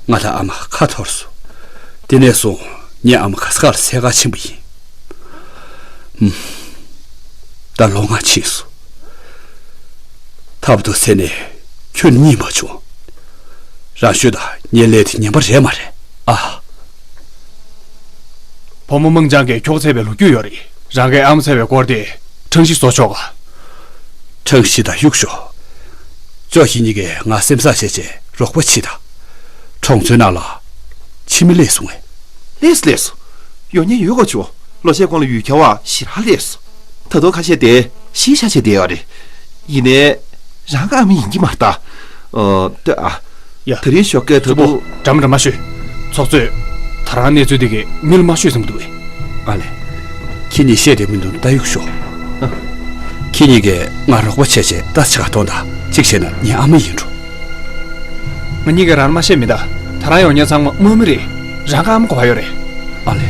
ང་དང་ཨ་མ་ཁ་འཐོར་སོང་། དེ་ནས་བཟུང་ངའི་ཨ་མ་ག་ས་ག་ལ་འཚོལ་གར་ཕྱིན་པ་ཡིན། ཧུམ། ད་ལོ་ལྔ་ཕྱིན་སོང་། ཐབ་ཏུ་ཟེར་ནས་ཁྱོད་གཉིད་མ་བྱུང་། རང་ཤོད་དང་ངའི་ལས་དེ་ཉན་པ་རེད་མ་རེད་ཨ། བུ་མོ་མང་ཅང་གིས་ཁྱོ་འཚོལ་བའི་ལོ་རྒྱུས་ཡོད་རེད། རང་གིས་ཨ་མ་འཚོལ་བའི་སྐོར་དེ་ཁྲང་ཞི་བཟོ་ཆོག་ག། ཁྲང་ཞི་དང་གཡུག་ཞོག་ཅོ་ཞི་གཉིས་ཀས་ང་སེམས་བཟང་བྱས་བྱས་རོགས་པ་བྱེད་དང་། གྲོང་ཚོའི་ནང་ལ་ཕྱི་མི་སླེབས་སོང་ངས། ལེས་ལེས། ཡོང་ཉེན་ཡོད་གོ་ཆོ། ལོ་ཤས་གོང་ལ་ཡུལ་གྱར་བ་ཞེ་དྲག་ལེས། ད་དུང་ཁ་ཤས་དེ་གཞིས་ཆགས་བྱས་བསྡད་ཡོད་རེད། ཡིན་ནའི། རང་གི་ཨ་མ་ཡིན་གྱི་མ་རེད་ད། ཨོ། ད་ཨ། ཡ། དེ་རིང་ཞོགས་ཀས་ད་གཙོ་བོ། དུང་། འདྲ་མ་འདྲ་མ་ཤོད། ཚོགས་གཙོས། ད་རང་གནས་ཚུལ་དེ་གས་མི་ལ་མ་ཤོད་བསམ་གྱི་འདུག་གས། ཨ་ལས། ཁྱེད་གཉིས་བཤད་བསྡད་མི་འདུག་ད་གཡུག་ཞོག་ཨ། ཁྱེད་གཉིས་ཀས་ང་རོགས་པ་བྱས་བྱས་ད་ཆ་ག་གཏོང་དང་། གཅིག་བྱས་ན་ངའི་ཨ་མ་ཡིན་འགྲོ། ང་གཉིས་ཀས་རང་ལ་མ་བཤད་མི་གདའ། ད་རང་ཡོང་མཁན་ཚང་མ་དམག་མི་རེད། རང་གི་ཨ་མ་ག་པར་ཡོད་རེད། ཨ་ལས།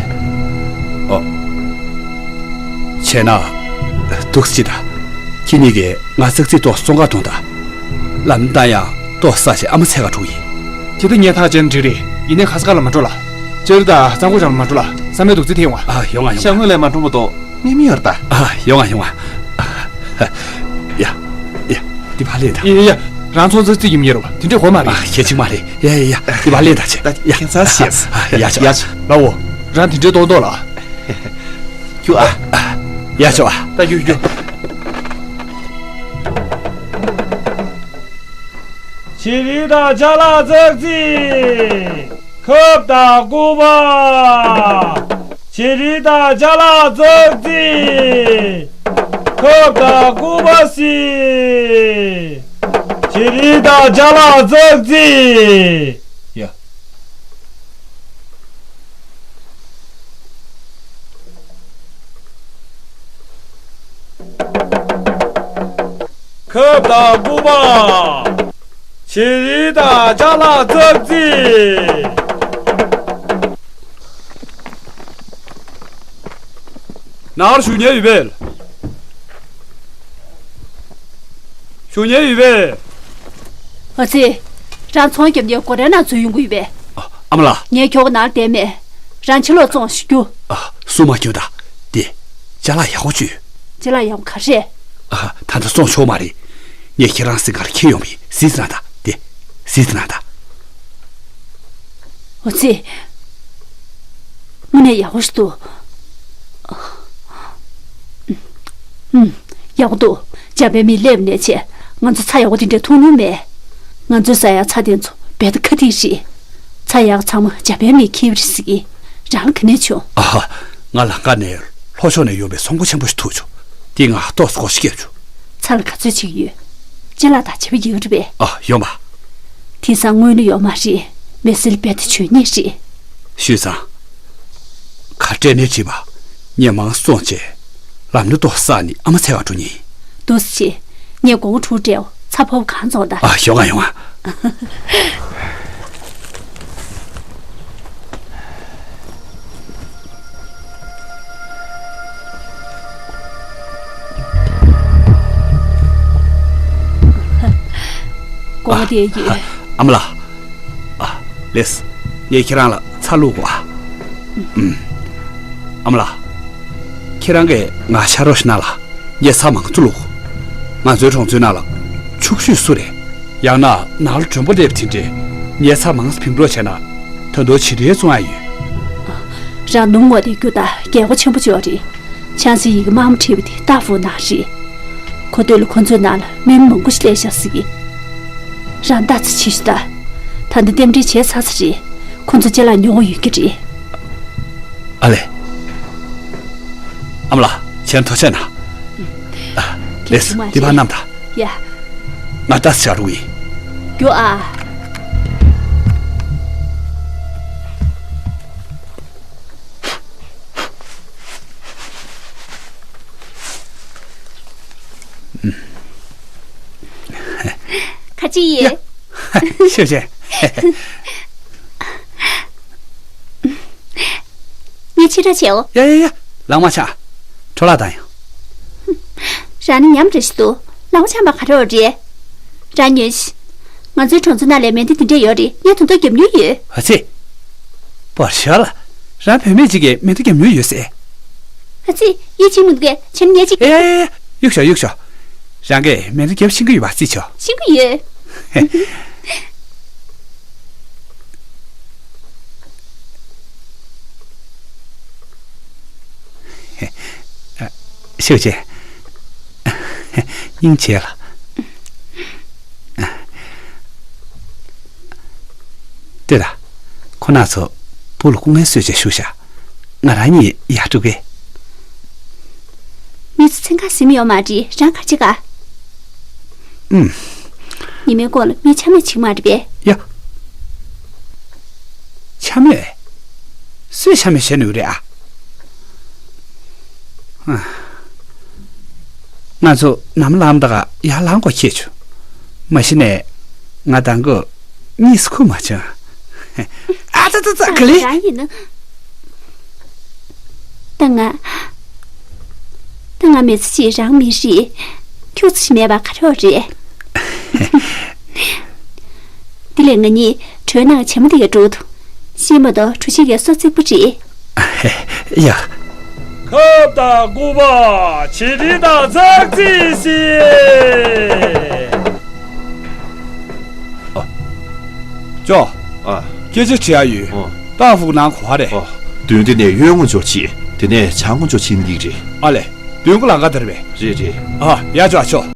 ཨོ། བྱས་ན། འདུག་སེ་བྱེད་དང་། ཁྱེད་གཉིས་ཀྱིས་ང་ཙག་ཙིག་ཏོག་ཙམ་བཙོང་ག་གཏོང་དང་། ལམ་བཏང་ཡག་ཏོག་ཙམ་ཟ་བྱས་ཨ་མ་འཚོལ་ག་འགྲོ་གི་ཡིན། དེ་ད་ངས་ཐག་བཅད་ན་འགྲིག་རེད། ཡིན་ནའི་ག་ས་ག་ལ་མ་འགྲོ་ལ། ཅོ་རི་དང་གཙང་པོ་ཅན་ལ་མ་འགྲོ་ལ། བསམ་པའི་འདུག་རྩིས་ཐེངས་བ། ཨ། ཡོང་ང་ཡོང་ང་། ཤ་དངོས་ལས་མ་འགྲོ་མ་གཏོགས་གནས་མི་ཡོད་ད། ཨ། ཡོང་ང་ཡོང་ང་། ཡ། ཡ། འདི་ཕར་ལེན་དང་། ཡ་ཡ་ཡ། རང་ཚོང་ཙག་ཙིག་ཡིན་ཡོད་རེད་བ། དེ་འདྲས་གོ་མ་རེད། ཨ། གལ་ཆེན་མ་རེད། ཡ་ཡ་ཡ། འདི་ཕར་ལེན་དང་བྱས། ད་ཡ། ཁྱད་མཚར་ཤེས། ཨ། ཡ་ཆོག་ཡ་ཆོག་ལགས་འོ། རང་དེ་འདྲས་གཏོང་གཏོང་ལ། རྒྱུགས་ཨ། ཡ་ཆོག་ཨ། ད་རྒྱུགས་རྒྱུགས། བྱི་རིལ་དང་ཅ་ལག་ཙག་ཙིག་ཁབ་དང་སྐུད་པ། བྱི་རིལ་དང་ཅ་ལག་ཙག་ཙིག་ཁབ་དང་སྐུད་པ་སི། བྱི་རིལ་དང་ཅ་ལག་ཙག་ཙིག་ཡ། ཁབ་དང་སྐུད་པ། བྱི་རིལ་དང་ཅ་ལག་ཙག་ཙིག་ནང་ལ་ཞུ་མཁན་ཡོད་པས། ཞུ་མཁན་ཡོད་པས། ཨ་ཙི། རང་ཚོང་རྒྱབ་མཁན་སྒོ་རའི་ནང་འཛུལ་ཡོང་གི་ཡོད་པས། ཨ། ཨ་མ་ལགས། ངས་ཁྱོ་ག་ནང་ལ་བསྡད་མེད། རང་ཕྱི་ལོགས་བཙོང་ཞིག་རྒྱུགས། ཨ། གསུང་མ་རྒྱུགས་དང་། དེ། ཅ་ལག་ཡག་པོ་བཅུག་ཅ་ལག་ཡག་པོ་ག་རེ་རེད། ཨ། ད་ལྟ་བཙོང་ཆོག་མ་རེད། ངས་ཁྱེད་རང་སེམས་ཁར་འཁྱེར་ཡོང་བའི་གཟིགས་ཙམ་ད། དེ། གཟིགས་ཙམ་ད། ཨ་ཙི། དངོས་གནས་ཡག་པོ་ཞིག་འདུག་ཨུམ། ཡག་པོ་འདུག་འཇར་པན་མི་སླེབས་ནས་བྱས་ང་ཚོ་ཚྭ་ཡག་པོ་དེ་འདྲ་འཐུང་མྱོང་མེད། ང་ཚོའི་ཟ་ཡག་ཚྭ་དེ་ཚོ་རྦད་དེ་ཁ་ཐིག་རེད། ཚྭ་ཡག་ཚང་མ་འཇར་པན་མིས་འཁྱེར་བ་རེད་ཟེར་གི། རང་ལ་ག་ནས་བྱུང་། ཨ་ཧ། ང་ལམ་ཁ་ནས་ལྷོ་ཕྱོགས་ནས་ཡོང་བའི་ཚོང་མགོ་ཆེན་པོ་ཞིག་ཐུག་བྱུང་། དེས་ང་ཏོག་ཙམ་སྒོར་གཞས་བརྒྱབ་བྱུང་། ཚྭ་ལ་ག་ཚོད་ཕྱིན་ཡོད། ཅ་ལག་དང་བྱ་བ་ཡོད་རེད་པས། ཨ། ཡོད་མ། དེང་སང་དངུལ་ནི་ཡོད་མ་རེད། མི་སེར་རྦད་དེ་བྱོས་ཉེས་རེད། ཞུས་ཙང་། ག་སྤྲད་ནས་བྲིས་པ། ངས་མང་བཙོང་བྱས། ལམ་ནས་ཏོག་ཙམ་ཟ་ནས་ཨ་མ་འཚོལ་ག་འགྲོ་ཉིན། འདུག་སེ་བྱེད། ངས་སྒོར་མོ་དྲུག་སྤྲད། ཚྭ་ཕོར་པ་གང་བཙོང་དང་། ཨ། ཡོང་ང་ཡོང་ང་། སྒོར་མོ་དེ་ཡོད། ཨ་མ་ལགས། ཨ། ལེས། ངས་ཁྱེད་རང་ལ་ཚྭ་བླུག་གོ། ཨ། ཨུམ། ཨ་མ་ལགས། ཁྱེད་རང་གིས་ང་ཕྱག་རོགས་ཤིག་གནང་ལ། ངས་ཚྭ་མང་ཙམ་བླུག་ང་ཚོའི་གྲོང་ཚོའི་ནང་ལ་ཕྱུག་ཤོས་སུ་རེད། ཡང་ན་ནང་ལ་མགྲོན་པོ་སླེབས་དེ་འདྲས། ངས་ཚྭ་མང་ཙམ་བིམ་རོགས་བྱས་ན། ད་དུང་ཇི་འདྲའི་བཙོང་ཡ་ཡོད། རང་ནུབ་ངོ་དེ་རྒྱུ་དང་རྒྱལ་སྒོ་ཆེན་པོ་ཅིག་ཡོད་རེད། ཆང་སའི་ཡི་གེ་དམར་མོ་བྲིས་པ་དེ་ཏཱ་ཧྥུའུ་ནང་རེད། གོ་ཐོས་ལ་ཁོ་ཚོའི་ནང་ལ་མི་མང་པོ་ཞིག་སླེབས་ཤག་ཟེར་གི། རང་ལྟ་ཚུལ་བྱེད་ཤོག་ད། ད་འདི་རྟེན་འབྲེལ་བྱས་ཚར་ས་རེད། ཁོ་ཚོ་ཅ་ལག་ཉོ་གི་ཡོད་ཀྱི་རེད། ཨ་ལས། ཨ་མ་ལགས། ཁྱེད་ཐུགས་རྗེ་གནང་། ཨ། ལེས། འདི་ཕར་བསྣམས་དང་། ཡ། ང་ལྟ་ས་བྱ་རུ་ཡིན། རྒྱུགས་ཨ། ཁ་ཅིག་ཡིན། ཤེས་བྱས། ངས་ཕྱི་དྲོ་བྱེད་འོ། ཡ་ཡ་ཡ། ལག་མ་ཆག་འཕྲོ་བརླག་བཏང་ཡོང་། རང་ནི་ཉམས་འདྲ་ཞིག་འདུག་ལག་པ་འཆང་བ་ག་རེ་འོ་རེད། རང་ཉོན་ཞིག་ང་ཚོའི་གྲོང་ཚོ་ནང་ལ་མེ་མདའ་འདི་འདྲ་ཡོད་རེད། ངས་དོན་དག་བརྒྱབ་མྱོང་ཡོད། ཨ་ཙི། པར་ཤ་ལ། རང་བུད་མེད་ཅིག་གིས་མེ་མདའ་བརྒྱབ་མྱོང་ཡོད་ཟེར། ཨ་ཙི། ཡིད་ཆེས་མི་འདུག་གས། བྱས་ན་ངས་ཅིག་ཨེ་ཨེ་ཨེ། གཡུག་ཤོག་གཡུག་ཤོག་རང་གིས་མེ་མདའ་བརྒྱབ་ཤེས་ཀྱི་ཡོད་པ་རྩིས་ཆོག་ཤེས་ཀྱི་ཡོད། ཤེས་བྱས། སྙིང་རྗེ་ལ། ལྟོས་དང་། ཁོ་རྣམ་ཚོ་སྦུག་ལ་སྐུ་ངལ་གསོ་བྱས་བཞུགས་ཤག་ང་རང་གཉིས་ཡར་འགྲོ་གི། མི་ཚོ་མཚན་གང་ཟིན་ཡོད་མ་རེད། རང་ག་རེ་བྱེད་ག་ཨུམ། ཉི་མའི་སྐོར་ལ་མི་ཆ་མེད་བྱེད་མ་རེད་པས། ཡ། ཆ་མེད། སུས་ཆ་མེད་བྱས་ནུས་རེད་ཨ། ང་ཚོ་ནམ་ལངས་དང་ཡར་ལངས་དགོས་ཁེལ་བྱུང་། མ་གཞི་ནས་ང་དང་གོ་གཉིས་སུ་ཁུག་མ་བྱུང་། ཨ་ཙི་ཙི་ཙི། ག་ལེ། རང་ཡིན་ན། ད་ང་། ད་ང་མི་ཚེ་གཅིག་རང་མི་རིགས། ཁྱུག་ཙམ་མེད་པ་ག་རེ་རེད། འདི་ལས་ང་གཉིས་གྲོས་ནང་བྱེ་མ་འདི་ག་འགྲོ་འདུག་ཤེས་མ་གཏོགས་གྲུ་བཞི་གའི་སོ་རྩིག་པོ་རེད། ཡ། ཁབ་དང་སྐུད་པ། ཆིག་སྒྲིལ་དང་ཙག་ཙིག་བྱེད། ཨ། ཅོ། ཨ། སྐད་ཆ་དྲི་ཡ་ཡོད། ཨ། ཏང་ཧྥུག་ནང་གོ་བ་རེད། ཨ། མདུན་དེ་ནས་གཡོན་ངོ་འཇོག་ཕྱིན། དེ་ནས་བྱང་ངོ་འཇོག་ཕྱིན་འདི་རེད། ཨ་ལས། མདུན་གོ་ལང་ཀ་དེར་བས། རེད་རེད། ཨ། ཡ་ཅོ་ཨ་ཅོ།